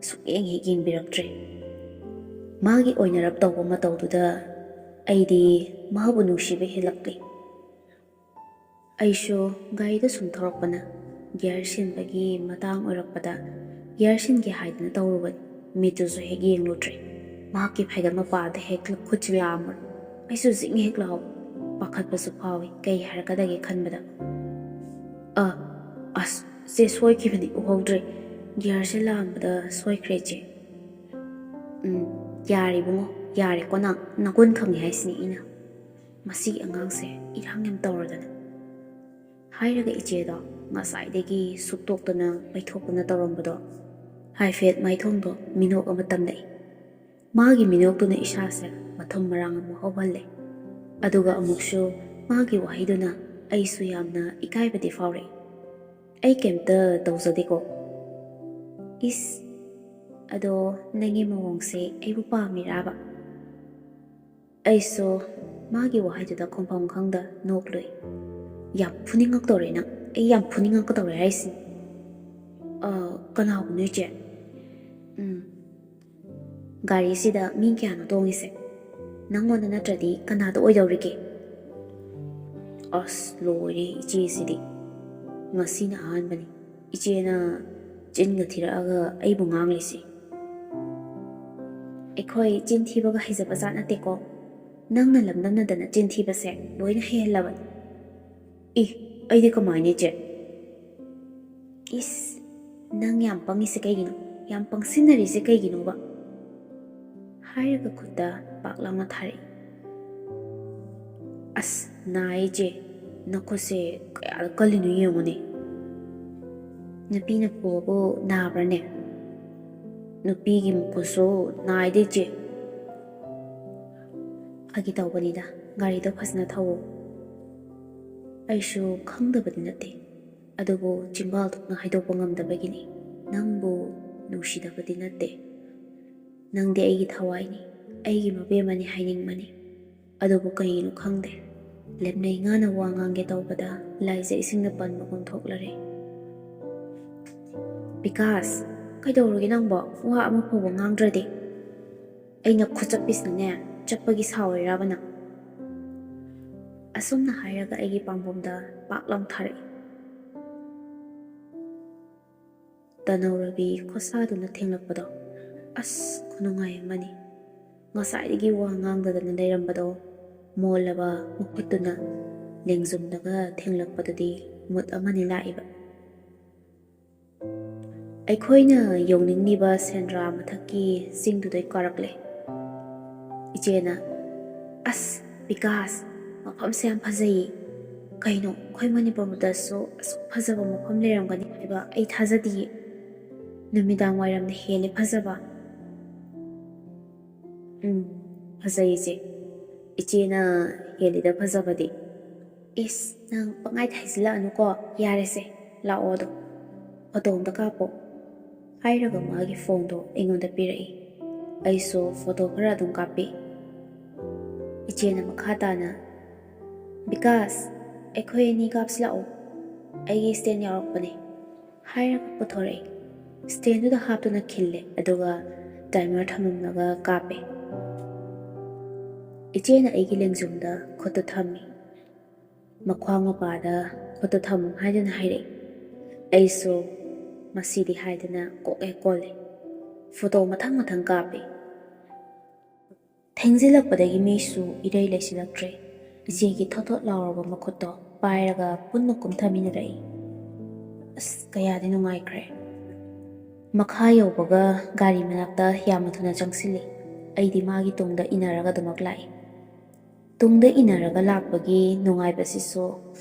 ꯁꯨꯛꯌꯦꯡ ꯍꯦꯛ ꯌꯦꯡꯕꯤꯔꯛꯇ꯭ꯔꯦ꯫ ꯃꯥꯒꯤ ꯑꯣꯏꯅꯔꯞ ꯇꯧꯕ ꯃꯇꯧꯗꯨꯗ ꯑꯩꯗꯤ ꯃꯥꯕꯨ ꯅꯨꯡꯁꯤꯕ ꯍꯦꯜꯂꯛꯂꯦ꯫ ꯑꯩꯁꯨ ꯒꯥꯔꯤꯗ ꯁꯨꯝ ꯊꯧꯔꯛꯄꯅ ꯒꯤꯌꯔ ꯁꯤꯟꯕꯒꯤ ꯃꯇꯥꯡ ꯑꯣꯏꯔꯛꯄꯗ ꯒꯤꯌꯔ ꯁꯤꯟꯒꯦ ꯍꯥꯏꯗꯅ ꯇꯧꯔꯨꯕꯅꯤ꯫ ꯃꯤꯠꯇꯨꯁꯨ ꯍꯦꯛ ꯌꯦꯡꯂꯨꯗ꯭ꯔꯦ꯫ ꯃꯍꯥꯛꯀꯤ ꯐꯩꯒꯟ ꯃꯄꯥꯗ ꯍꯦꯛ ꯈꯨꯠꯁꯤ ꯂꯥꯝꯕ꯫ ꯑꯩꯁꯨ ꯖꯤꯡ ꯍꯦꯛ ꯂꯥꯎ, ꯄꯥꯈꯠꯄꯁꯨ ꯐꯥꯎꯏ꯫ ꯀꯩ ꯍꯥꯏꯔꯛꯀꯗꯒꯦ ꯈꯟꯕꯗ, "ꯑ, ꯑꯁ, ꯆꯦ, ꯁꯣꯏꯈꯤꯕꯅꯤ, ꯎꯍꯧꯗ꯭ꯔꯦ꯫ ꯒꯤꯌꯔꯁꯦ ꯂꯥꯝꯕꯗ ꯁꯣꯏꯈ꯭ꯔꯦ, ꯆꯦ꯫ ꯎꯝ, "ꯌꯥꯔꯦ ꯏꯕꯨꯡꯉꯣ, ꯌꯥꯔꯦꯀꯣ, ꯅꯪ ꯅꯒꯨꯟ ꯈꯪꯉꯦ ꯍꯥꯏꯁꯤꯅꯤ ꯑꯩꯅ꯫ ꯃꯁꯤꯒꯤ ꯑꯉꯥꯡꯁꯦ ꯏꯔꯥꯡ ꯌꯥꯝ ꯇꯧꯔꯗꯅ"꯫ ꯍꯥꯏꯔꯒ ꯏꯆꯦꯗꯣ ꯉꯁꯥꯏꯗꯒꯤ ꯁꯨꯛꯇꯣꯛꯇꯅ ꯃꯩꯊꯣꯛꯇꯅ ꯇꯧꯔꯝꯕꯗꯣ ꯍꯥꯏꯐꯦꯠ ꯃꯥꯏꯊꯣꯡꯗꯣ ꯃꯤꯅꯣꯛ ꯑꯃ ꯇꯝꯂꯛꯏ꯫ ꯃꯥꯒꯤ ꯃꯤꯅꯣꯛꯇꯨꯅ ꯏꯁꯥꯁꯦ ꯃꯊꯨꯝ ꯃꯔꯥꯡ ꯑꯃꯨꯛ ꯍꯧꯍꯜꯂꯦ꯫ ꯑꯗꯨꯒ ꯑꯃꯨꯛꯁꯨ ꯃꯥꯒꯤ ꯋꯥꯍꯩꯗꯨꯅ ꯑꯩꯁꯨ ꯌꯥꯝꯅ ꯏꯀꯥꯏꯕꯗꯤ ꯐꯥꯎꯔꯛꯏ꯫ "ꯑꯩ ꯀꯩꯝꯇ ꯇꯧꯖꯗꯦꯀꯣ"꯫ "ꯏꯁ, ꯑꯗꯣ ꯅꯪꯒꯤ ꯃꯑꯣꯡꯁꯦ ꯑꯩꯕꯨ ꯄꯥꯝꯃꯤꯔꯥꯕ?" ꯑꯩꯁꯨ ꯃꯥꯒꯤ ꯋꯥꯍꯩꯗꯨꯗ ꯈꯨꯝꯐꯝ ꯈꯪꯗ ꯅꯣꯛꯂꯨꯏ꯫ "ꯌꯥꯝ ꯐꯨꯅꯤꯡꯉꯛꯇꯧꯔꯦ ꯅꯪ, ꯑꯩ ꯌꯥꯝ ꯐꯨꯅꯤꯡꯉꯛꯀꯗꯧꯔꯦ ꯍꯥꯏꯁꯤꯅꯤ"꯫ "ꯑ, ꯀꯅꯥꯕꯨꯅꯣ ꯏꯆꯦ?" "ꯎꯝ, ꯒꯥꯔꯤꯁꯤꯗ ꯃꯤ ꯀꯌꯥꯅꯣ ꯇꯣꯡꯉꯤꯁꯦ? ꯅꯪꯉꯣꯟꯗ ꯅꯠꯇ꯭ꯔꯗꯤ ꯀꯅꯥꯗ ꯑꯣꯏꯗꯧꯔꯤꯒꯦ?" ꯑꯁ, ꯂꯣꯏꯔꯦ ꯏꯆꯦꯁꯤꯗꯤ꯫ ꯉꯁꯤꯅ ꯑꯍꯥꯟꯕꯅꯤ ꯏꯆꯦꯅ ꯆꯤꯟꯒ ꯊꯤꯔꯛꯑꯒ ꯑꯩꯕꯨ ꯉꯥꯡꯂꯤꯁꯤ꯫ "ꯑꯩꯈꯣꯏ ꯆꯤꯟ ꯊꯤꯕꯒ ꯍꯩꯖꯕ ꯖꯥꯠ ꯅꯠꯇꯦꯀꯣ꯫ ꯅꯪꯅ ꯂꯝꯗꯝꯅꯗꯅ ꯆꯤꯟ ꯊꯤꯕꯁꯦ ꯂꯣꯏꯅ ꯍꯩꯍꯜꯂꯕꯅꯤ"꯫ "ꯏ, ꯑꯩꯗꯤ ꯀꯃꯥꯏꯅ, ꯏꯆꯦ?" "ꯏꯁ, ꯅꯪ ꯌꯥꯝ ꯄꯪꯉꯤꯁꯦ ꯀꯩꯒꯤꯅꯣ? ꯌꯥꯝ ꯄꯪꯁꯤꯟꯅꯔꯤꯁꯦ ꯀꯩꯒꯤꯅꯣꯕ?" ꯍꯥꯏꯔꯒ ꯈꯨꯠꯇ ꯄꯥꯛ ꯂꯥꯎꯅ ꯊꯥꯔꯛꯏ꯫ "ꯑꯁ, ꯅꯥꯏ ꯏꯆꯦ, ꯅꯈꯨꯠꯁꯦ ꯀꯌꯥꯗ ꯀꯜꯂꯤꯅꯣ ꯌꯦꯡꯉꯨꯅꯦ꯫ ꯅꯨꯄꯤꯅ ꯄꯨꯕꯕꯨ ꯅꯥꯕ꯭ꯔꯅꯦ? ꯅꯨꯄꯤꯒꯤ ꯃꯈꯨꯠꯁꯨ ꯅꯥꯏꯗ ꯏꯆꯦ"꯫ "ꯐꯥꯒꯤ ꯇꯧꯕꯅꯤꯗ, ꯒꯥꯔꯤꯗꯣ ꯐꯖꯅ ꯊꯧꯋꯣ"꯫ ꯑꯩꯁꯨ ꯈꯪꯗꯕꯗꯤ ꯅꯠꯇꯦ, ꯑꯗꯨꯕꯨ ꯆꯤꯝꯕꯥꯜ ꯊꯣꯛꯅ ꯍꯥꯏꯗꯣꯛꯄ ꯉꯝꯗꯕꯒꯤꯅꯤ꯫ ꯅꯪꯕꯨ ꯅꯨꯡꯁꯤꯗꯕꯗꯤ ꯅꯠꯇꯦ꯫ ꯅꯪꯗꯤ ꯑꯩꯒꯤ ꯊꯋꯥꯏꯅꯤ, ꯑꯩꯒꯤ ꯃꯕꯦꯝꯃꯅꯤ ꯍꯥꯏꯅꯤꯡꯕꯅꯤ꯫ ꯑꯗꯨꯕꯨ ꯀꯩꯒꯤꯅꯣ ꯈꯪꯗꯦ, ꯂꯦꯝꯅꯩ ꯉꯥꯅ ꯋꯥ ꯉꯥꯡꯒꯦ ꯇꯧꯕꯗ ꯂꯥꯏꯖ ꯏꯁꯤꯡꯅ ꯄꯟꯕꯒꯨꯝ ꯊꯣꯛꯂꯔꯦ꯫ "ꯕꯤꯀꯥꯁ, ꯀꯩꯗꯧꯔꯒꯦ ꯅꯪꯕꯣ? ꯋꯥ ꯑꯃ ꯐꯥꯎꯕ ꯉꯥꯡꯗ꯭ꯔꯗꯤ?" "ꯑꯩꯅ ꯈꯨꯠ ꯆꯞꯄꯤꯁꯤꯅꯅꯦ, ꯆꯞꯄꯒꯤ ꯁꯥꯎꯔꯤꯔꯕ ꯅꯪ?" ꯑꯁꯨꯝꯅ ꯍꯥꯏꯔꯒ ꯑꯩꯒꯤ ꯄꯥꯝꯕꯣꯝꯗ ꯄꯥꯛ ꯂꯥꯎ ꯊꯥꯔꯛꯏ꯫ ꯇꯅꯧꯔꯕꯤ ꯈꯨꯠꯁꯥꯗꯨꯅ ꯊꯦꯡꯂꯛꯄꯗꯣ ꯑꯁ ꯈꯨꯅꯨꯡꯉꯥꯏ ꯑꯃꯅꯤ꯫ ꯉꯁꯥꯏꯗꯒꯤ ꯋꯥ ꯉꯥꯡꯗꯗꯅ ꯂꯩꯔꯝꯕꯗꯣ ꯃꯣꯜꯂꯕ ꯃꯈꯨꯠꯇꯨꯅ ꯂꯦꯡꯖꯨꯝꯗꯒ ꯊꯦꯡꯂꯛꯄꯗꯨꯗꯤ ꯃꯨꯠ ꯑꯃꯅꯤ ꯂꯥꯛꯏꯕ꯫ ꯑꯩꯈꯣꯏꯅ ꯌꯧꯅꯤꯡꯂꯤꯕ ꯁꯦꯟꯗ꯭ꯔꯥ ꯃꯊꯛꯀꯤ ꯆꯤꯡꯗꯨꯗꯩ ꯀꯥꯔꯛꯂꯦ꯫ ꯏꯆꯦꯅ, "ꯑꯁ ꯕꯤꯀꯥꯁ, ꯃꯐꯝꯁꯦ ꯌꯥꯝ ꯐꯖꯩꯌꯦ꯫ ꯀꯩꯅꯣ, ꯑꯩꯈꯣꯏ ꯃꯅꯤꯄꯨꯔꯗꯁꯨ ꯑꯁꯨꯛ ꯐꯖꯕ ꯃꯐꯝ ꯂꯩꯔꯝꯒꯅꯤ ꯍꯥꯏꯕ ꯑꯩ ꯊꯥꯖꯗꯤꯌꯦ꯫ ꯅꯨꯃꯤꯗꯥꯡ ꯋꯥꯏꯔꯝꯅ ꯍꯦꯜꯂꯦ ꯐꯖꯕ꯫" "ꯎꯝ, ꯐꯖꯩ ꯏꯆꯦ꯫ ꯏꯆꯦꯅ ꯍꯦꯜꯂꯤꯗ ꯐꯖꯕꯗꯤ꯫" "ꯏꯁ, ꯅꯪ ꯄꯪꯍꯥꯏꯗ ꯍꯥꯏꯖꯤꯜꯂꯛꯑꯅꯨꯀꯣ꯫ ꯌꯥꯔꯦꯁꯦ, ꯂꯥꯛꯑꯣ ꯑꯗꯣ꯫ ꯐꯣꯇꯣ ꯑꯝꯇ ꯀꯥꯞꯄꯣ꯫" ꯍꯥꯏꯔꯒ ꯃꯥꯒꯤ ꯐꯣꯟꯗꯣ ꯑꯩꯉꯣꯟꯗ ꯄꯤꯔꯛꯏ꯫ ꯑꯩꯁꯨ ꯐꯣꯇꯣ ꯈꯔ ꯑꯗꯨꯝ ꯀꯥꯞꯄꯤ꯫ ꯏꯆꯦꯅ ꯃꯈꯥ ꯇꯥꯅ, "ꯕꯤꯀꯥꯁ, ꯑꯩꯈꯣꯏ ꯑꯅꯤ ꯀꯥꯞꯁꯤ ꯂꯥꯛꯑꯣ꯫ ꯑꯩꯒꯤ ꯁ꯭ꯇꯦꯟ ꯌꯥꯎꯔꯛꯄꯅꯦ꯫" ꯍꯥꯏꯔꯒ ꯄꯨꯊꯣꯔꯛꯏ꯫ ꯁ꯭ꯇꯦꯟꯗꯨꯗ ꯍꯥꯞꯇꯨꯅ ꯈꯤꯜꯂꯦ, ꯑꯗꯨꯒ ꯇꯥꯏꯃꯔ ꯊꯝꯃꯝꯂꯒ ꯀꯥꯞꯄꯦ꯫ ꯏꯆꯦꯅ ꯑꯩꯒꯤ ꯂꯦꯡꯖꯨꯝꯗ ꯈꯨꯠꯇꯨ ꯊꯝꯃꯤ꯫ ꯃꯈ꯭ꯋꯥꯡ ꯃꯄꯥꯗ ꯈꯨꯠꯇꯨ ꯊꯝꯃꯨ ꯍꯥꯏꯗꯨꯅ ꯍꯥꯏꯔꯛꯏ꯫ ꯑꯩꯁꯨ ꯃꯁꯤꯗꯤ ꯍꯥꯏꯗꯅ ꯀꯣꯛ ꯍꯦꯛ ꯀꯣꯜꯂꯦ꯫ ꯐꯣꯇꯣ ꯃꯊꯪ ꯃꯊꯪ ꯀꯥꯞꯄꯦ꯫ ꯊꯦꯡꯖꯤꯜꯂꯛꯄꯗꯒꯤ ꯃꯤꯁꯨ ꯏꯔꯩ ꯂꯩꯁꯤꯜꯂꯛꯇ꯭ꯔꯦ꯫ ꯏꯆꯦꯒꯤ ꯊꯣꯠ ꯊꯣꯠ ꯂꯥꯎꯔꯕ ꯃꯈꯨꯠꯇꯣ ꯄꯥꯏꯔꯒ ꯄꯨꯟꯅ ꯀꯨꯝꯊꯃꯤꯟꯅꯔꯛꯏ꯫ ꯑꯁ, ꯀꯌꯥꯗꯤ ꯅꯨꯡꯉꯥꯏꯈ꯭ꯔꯦ꯫ ꯃꯈꯥ ꯌꯧꯕꯒ ꯒꯥꯔꯤ ꯃꯅꯥꯛꯇ ꯌꯥꯝꯅ ꯊꯨꯅ ꯆꯪꯁꯤꯜꯂꯤ꯫ ꯑꯩꯗꯤ ꯃꯥꯒꯤ ꯇꯨꯡꯗ ꯏꯟꯅꯔꯒ ꯑꯗꯨꯃꯛ ꯂꯥꯛꯏ꯫ ꯇꯨꯡꯗ ꯏꯟꯅꯔꯒ ꯂꯥꯛꯄꯒꯤ ꯅꯨꯡꯉꯥꯏꯕꯁꯤꯁꯨ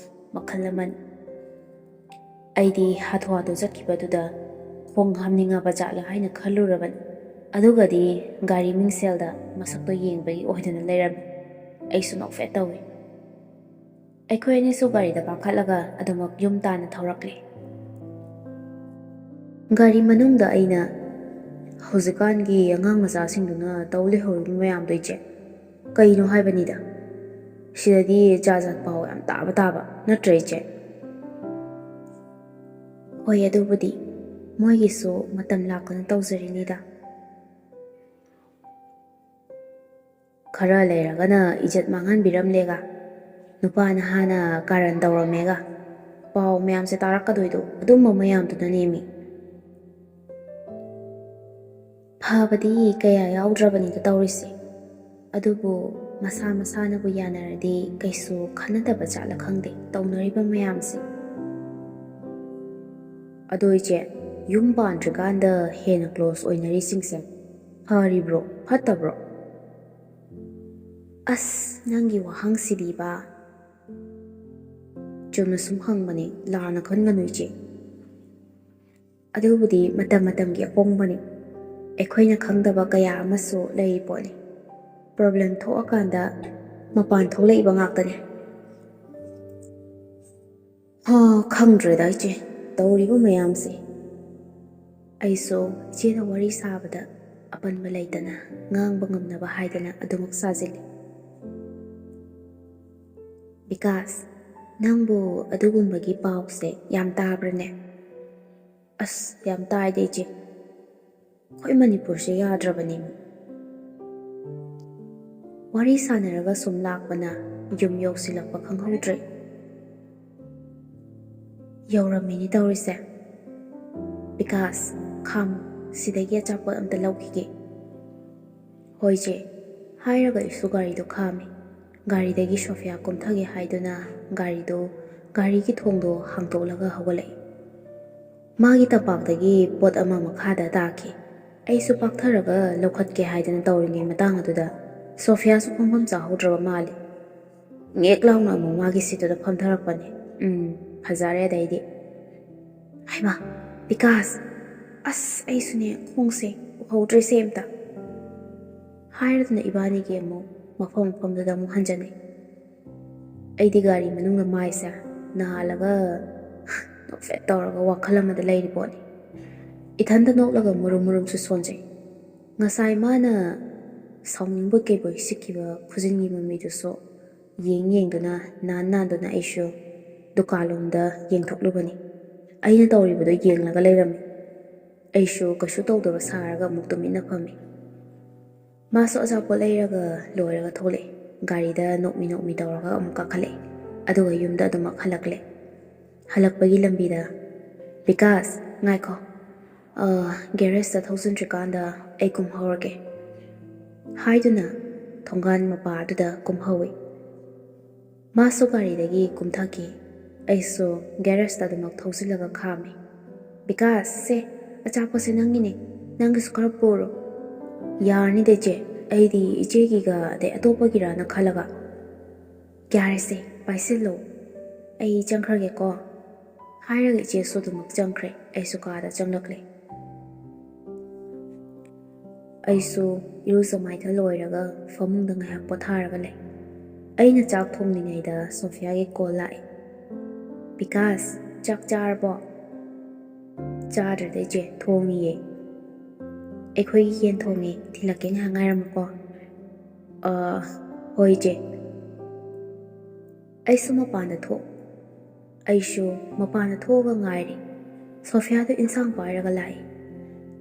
ꯃꯈꯜ ꯑꯃꯅꯤ꯫ ꯑꯩꯗꯤ ꯍꯥꯊꯨ ꯍꯥꯊꯨ ꯆꯠꯈꯤꯕꯗꯨꯗ ꯈꯣꯡ ꯍꯥꯝꯅꯤꯡꯉꯕ ꯖꯥꯠꯂ ꯍꯥꯏꯅ ꯈꯜꯂꯨꯔꯕꯅꯤ꯫ ꯑꯗꯨꯒꯗꯤ ꯒꯥꯔꯤ ꯃꯤꯡꯁꯦꯜꯗ ꯃꯁꯛꯇꯣ ꯌꯦꯡꯕꯒꯤ ꯑꯣꯏꯗꯅ ꯂꯩꯔꯝꯃꯤ꯫ ꯑꯩꯁꯨ ꯅꯣꯛꯐꯦꯠ ꯇꯧꯏ꯫ ꯑꯩꯈꯣꯏ ꯑꯅꯤꯁꯨ ꯒꯥꯔꯤꯗ ꯀꯥꯈꯠꯂꯒ ꯑꯗꯨꯃꯛ ꯌꯨꯝ ꯇꯥꯟꯅ ꯊꯧꯔꯛꯂꯦ꯫ ꯒꯥꯔꯤ ꯃꯅꯨꯡꯗ ꯑꯩꯅ, "ꯍꯧꯖꯤꯛꯀꯥꯟꯒꯤ ꯑꯉꯥꯡ ꯃꯆꯥꯁꯤꯡꯗꯨꯅ ꯇꯧ ꯂꯩꯍꯧꯔꯤꯕ ꯃꯌꯥꯝꯗꯣ ꯏꯆꯦ, ꯀꯩꯅꯣ ꯍꯥꯏꯕꯅꯤꯗ? ꯁꯤꯗꯗꯤ ꯖꯥꯠ ꯖꯥꯠ ꯄꯥꯎ ꯌꯥꯝ ꯇꯥꯕ ꯇꯥꯕ, ꯅꯠꯇ꯭ꯔ ꯏꯆꯦ?" "ꯍꯣꯏ, ꯑꯗꯨꯕꯨꯗꯤ ꯃꯣꯏꯒꯤꯁꯨ ꯃꯇꯝ ꯂꯥꯛꯄꯅ ꯇꯧꯖꯔꯤꯅꯤꯗ꯫ ꯈꯔ ꯂꯩꯔꯒꯅ ꯏꯖꯠ ꯃꯥꯡꯍꯟꯕꯤꯔꯝꯂꯦꯒ, ꯅꯨꯄꯥ ꯅꯍꯥꯅ ꯀꯥꯔꯟ ꯇꯧꯔꯝꯃꯦꯒ, ꯄꯥꯎ ꯃꯌꯥꯝꯁꯦ ꯇꯥꯔꯛꯀꯗꯣꯏꯗꯣ ꯑꯗꯨꯝꯕ ꯃꯌꯥꯝꯗꯨꯅꯅꯦꯃꯤ꯫ ꯐꯕꯗꯤ ꯀꯌꯥ ꯌꯥꯎꯗ꯭ꯔꯕꯅꯤꯗ ꯇꯧꯔꯤꯁꯦ꯫ ꯑꯗꯨꯕꯨ ꯃꯁꯥ ꯃꯁꯥꯅꯕꯨ ꯌꯥꯅꯔꯗꯤ ꯀꯩꯁꯨ ꯈꯟꯅꯗꯕ ꯖꯥꯠꯂ ꯈꯪꯗꯦ ꯇꯧꯅꯔꯤꯕ ꯃꯌꯥꯝꯁꯦ꯫" "ꯑꯗꯣ ꯏꯆꯦ, ꯌꯨꯝ ꯄꯥꯟꯗ꯭ꯔꯤꯀꯥꯟꯗ ꯍꯦꯟꯅ ꯀ꯭ꯂꯣꯁ ꯑꯣꯏꯅꯔꯤꯁꯤꯡꯁꯦ ꯐꯔꯤꯕ꯭ꯔꯣ, ꯐꯠꯇꯕ꯭ꯔꯣ?" ꯑꯁ, ꯅꯪꯒꯤ ꯋꯥꯍꯪꯁꯤꯗꯤꯕ꯫ ꯆꯨꯝꯅ ꯁꯨꯝ ꯍꯪꯕꯅꯤ, ꯂꯥꯟꯅ ꯈꯟꯒꯅꯨ ꯏꯆꯦ꯫ ꯑꯗꯨꯕꯨꯗꯤ ꯃꯇꯝ ꯃꯇꯝꯒꯤ ꯑꯍꯣꯡꯕꯅꯤ꯫ ꯑꯩꯈꯣꯏꯅ ꯈꯪꯗꯕ ꯀꯌꯥ ꯑꯃꯁꯨ ꯂꯩꯔꯤ ꯄꯣꯠꯅꯤ꯫ ꯄ꯭ꯔꯣꯕ꯭ꯂꯦꯝ ꯊꯣꯛꯑꯀꯥꯟꯗ ꯃꯄꯥꯟ ꯊꯣꯛꯂꯛꯏꯕ ꯉꯥꯛꯇꯅꯤ꯫ ꯍꯥ, ꯈꯪꯗ꯭ꯔꯦꯗ ꯏꯆꯦ, ꯇꯧꯔꯤꯕ ꯃꯌꯥꯝꯁꯦ꯫ ꯑꯩꯁꯨ ꯏꯆꯦꯅ ꯋꯥꯔꯤ ꯁꯥꯕꯗ ꯑꯄꯟꯕ ꯂꯩꯇꯅ ꯉꯥꯡꯕ ꯉꯝꯅꯕ ꯍꯥꯏꯗꯅ ꯑꯗꯨꯃꯛ ꯁꯥꯖꯤꯜꯂꯤ꯫ ꯕꯤꯀꯥꯁ, ꯅꯪꯕꯨ ꯑꯗꯨꯒꯨꯝꯕꯒꯤ ꯄꯥꯎꯁꯦ ꯌꯥꯝ ꯇꯥꯕ꯭ꯔꯅꯦ? ꯑꯁ, ꯌꯥꯝ ꯇꯥꯏꯗ ꯏꯆꯦ꯫ ꯑꯩꯈꯣꯏ ꯃꯅꯤꯄꯨꯔꯁꯦ ꯌꯥꯗ꯭ꯔꯕꯅꯤ꯫ ꯋꯥꯔꯤ ꯁꯥꯟꯅꯔꯒ ꯁꯨꯝ ꯂꯥꯛꯄꯅ ꯌꯨꯝ ꯌꯧꯁꯤꯜꯂꯛꯄ ꯈꯪꯍꯧꯗ꯭ꯔꯦ꯫ ꯌꯧꯔꯝꯃꯤꯅꯤ ꯇꯧꯔꯤꯁꯦ꯫ ꯕꯤꯀꯥꯁ, ꯈꯥꯝ, ꯁꯤꯗꯒꯤ ꯑꯆꯥꯄꯣꯠ ꯑꯝꯇ ꯂꯧꯈꯤꯒꯦ꯫ ꯍꯣꯏ ꯆꯦ, ꯍꯥꯏꯔꯒ ꯑꯩꯁꯨ ꯒꯥꯔꯤꯗꯣ ꯈꯥꯝꯃꯤ꯫ ꯒꯥꯔꯤꯗꯒꯤ ꯁꯣꯐꯤꯌꯥ ꯀꯨꯝꯊꯒꯦ ꯍꯥꯏꯗꯨꯅ ꯒꯥꯔꯤꯗꯣ, ꯒꯥꯔꯤꯒꯤ ꯊꯣꯡꯗꯣ ꯍꯥꯡꯗꯣꯛꯂꯒ ꯍꯧꯒꯠꯂꯛꯏ꯫ ꯃꯥꯒꯤ ꯇꯝꯄꯥꯛꯇꯒꯤ ꯄꯣꯠ ꯑꯃ ꯃꯈꯥꯗ ꯇꯥꯈꯤ꯫ ꯑꯩꯁꯨ ꯄꯥꯛꯊꯔꯒ ꯂꯧꯈꯠꯀꯦ ꯍꯥꯏꯗꯅ ꯇꯧꯔꯤꯉꯩ ꯃꯇꯥꯡ ꯑꯗꯨꯗ ꯁꯣꯐꯤꯌꯥꯁꯨ ꯐꯝꯐꯝ ꯆꯥꯍꯧꯗ꯭ꯔꯕ ꯃꯥꯜꯂꯤ꯫ ꯉꯦꯛ ꯂꯥꯎꯅ ꯑꯃꯨꯛ ꯃꯥꯒꯤ ꯁꯤꯠꯇꯨꯗ ꯐꯝꯊꯔꯛꯄꯅꯤ꯫ ꯎꯝ, ꯐꯖꯔꯦ ꯑꯗꯩꯗꯤ꯫ ꯍꯩꯃꯥ, ꯕꯤꯀꯥꯁ! ꯑꯁ, ꯑꯩꯁꯨꯅꯦ, ꯈꯣꯡꯁꯦ ꯎꯍꯧꯗ꯭ꯔꯦꯁꯦ ꯑꯝꯇ꯫ ꯍꯥꯏꯔꯗꯨꯅ ꯏꯕꯥꯅꯤꯒꯤ ꯑꯃꯨꯛ ꯃꯐꯝ ꯃꯐꯝꯗꯨꯗ ꯑꯃꯨꯛ ꯍꯟꯖꯟꯅꯩ꯫ ꯑꯩꯗꯤ ꯒꯥꯔꯤ ꯃꯅꯨꯡꯗ ꯃꯥꯏꯁꯦ ꯅꯥꯜꯂꯒ ꯅꯣꯛꯐꯦꯠ ꯇꯧꯔꯒ ꯋꯥꯈꯜ ꯑꯃꯗ ꯂꯩꯔꯤ ꯄꯣꯠꯅꯤ꯫ ꯏꯊꯟꯇ ꯅꯣꯛꯂꯒ ꯃꯨꯔꯨꯝ ꯃꯨꯔꯨꯝꯁꯨ ꯁꯣꯟꯖꯩ꯫ ꯉꯁꯥꯏ ꯃꯥꯅ ꯁꯥꯎꯅꯤꯡꯕꯣꯏ ꯀꯩꯕꯣꯏ ꯁꯤꯠꯈꯤꯕ ꯈꯨꯖꯤꯟꯒꯤ ꯃꯃꯤꯗꯨꯁꯨ ꯌꯦꯡ ꯌꯦꯡꯗꯨꯅ, ꯅꯥꯟ ꯅꯥꯟꯗꯨꯅ ꯑꯩꯁꯨ ꯗꯨꯀꯥꯟꯂꯣꯝꯗ ꯌꯦꯡꯊꯣꯛꯂꯨꯕꯅꯤ꯫ ꯑꯩꯅ ꯇꯧꯔꯤꯕꯗꯨ ꯌꯦꯡꯂꯒ ꯂꯩꯔꯝꯃꯤ꯫ ꯑꯩꯁꯨ ꯀꯩꯁꯨ ꯇꯧꯗꯕ ꯁꯥꯔꯒ ꯑꯃꯨꯛ ꯇꯨꯃꯤꯟꯅ ꯐꯝꯃꯤ꯫ ꯃꯥꯁꯨ ꯑꯆꯥꯄꯣꯠ ꯂꯩꯔꯒ ꯂꯣꯏꯔꯒ ꯊꯣꯛꯂꯛꯑꯦ꯫ ꯒꯥꯔꯤꯗ ꯅꯣꯛꯃꯤ ꯅꯣꯛꯃꯤ ꯇꯧꯔꯒ ꯑꯃꯨꯛ ꯀꯥꯈꯠꯂꯛꯑꯦ꯫ ꯑꯗꯨꯒ ꯌꯨꯝꯗ ꯑꯗꯨꯃꯛ ꯍꯜꯂꯛꯂꯦ꯫ ꯍꯜꯂꯛꯄꯒꯤ ꯂꯝꯕꯤꯗ, "ꯕꯤꯀꯥꯁ, ꯉꯥꯏꯈꯣ꯫ ꯑ, ꯒꯦꯔꯦꯖꯇ ꯊꯧꯖꯤꯟꯗ꯭ꯔꯤꯀꯥꯟꯗ ꯑꯩ ꯀꯨꯝꯍꯧꯔꯒꯦ," ꯍꯥꯏꯗꯨꯅ ꯊꯣꯡꯒꯥꯟ ꯃꯄꯥ ꯑꯗꯨꯗ ꯀꯨꯝꯍꯧꯏ꯫ ꯃꯥꯁꯨ ꯒꯥꯔꯤꯗꯒꯤ ꯀꯨꯝꯊꯈꯤ꯫ ꯑꯩꯁꯨ ꯒꯦꯔꯦꯖꯇ ꯑꯗꯨꯃꯛ ꯊꯧꯖꯤꯜꯂꯒ ꯈꯥꯝꯃꯤ꯫ "ꯕꯤꯀꯥꯁ, ꯁꯦ, ꯑꯆꯥꯄꯣꯠꯁꯦ ꯅꯪꯒꯤꯅꯦ꯫ ꯅꯪꯒꯤꯁꯨ ꯈꯔ ꯄꯨꯔꯣ꯫" "ꯌꯥꯔꯅꯤꯗ ꯏꯆꯦ, ꯑꯩꯗꯤ ꯏꯆꯦꯒꯤꯒ ꯑꯗꯩ ꯑꯇꯣꯞꯄꯒꯤꯔꯅ ꯈꯜꯂꯒ꯫ "ꯌꯥꯔꯦꯁꯦ, ꯄꯥꯏꯁꯤꯜꯂꯣ, ꯑꯩ ꯆꯪꯈ꯭ꯔꯒꯦꯀꯣ" ꯍꯥꯏꯔꯒ ꯏꯆꯦꯁꯨ ꯑꯗꯨꯃꯛ ꯆꯪꯈ꯭ꯔꯦ꯫ ꯑꯩꯁꯨ ꯀꯥꯗ ꯆꯪꯂꯛꯂꯦ꯫ ꯑꯩꯁꯨ ꯏꯔꯨꯖ ꯃꯥꯏꯊ ꯂꯣꯏꯔꯒ ꯐꯃꯨꯡꯗ ꯉꯥꯏꯍꯥꯛ ꯄꯣꯊꯥꯔꯒ ꯂꯩ꯫ ꯑꯩꯅ ꯆꯥꯛ ꯊꯣꯡꯂꯤꯉꯩꯗ ꯁꯣꯐꯤꯌꯥꯒꯤ ꯀꯣꯜ ꯂꯥꯛꯑꯦ꯫ "ꯕꯤꯀꯥꯁ, ꯆꯥꯛ ꯆꯥꯔꯕꯣ?" "ꯆꯥꯗ꯭ꯔꯗꯤ ꯏꯆꯦ, ꯊꯣꯡꯉꯤꯌꯦ꯫ ꯑꯩꯈꯣꯏꯒꯤ ꯌꯦꯟ ꯊꯣꯡꯉꯦ, ꯊꯤꯜꯂꯛꯀꯦ, ꯉꯥꯏꯍꯥꯛ ꯉꯥꯏꯔꯝꯃꯨꯀꯣ꯫" "ꯑ, ꯍꯣꯏ ꯏꯆꯦ꯫" ꯑꯩꯁꯨ ꯃꯄꯥꯟꯗ ꯊꯣꯛ ꯑꯩꯁꯨ ꯃꯄꯥꯟꯗ ꯊꯣꯛꯑꯒ ꯉꯥꯏꯔꯤ꯫ ꯁꯣꯐꯤꯌꯥꯗ ꯏꯟꯁꯥꯡ ꯄꯥꯏꯔꯒ ꯂꯥꯛꯏ꯫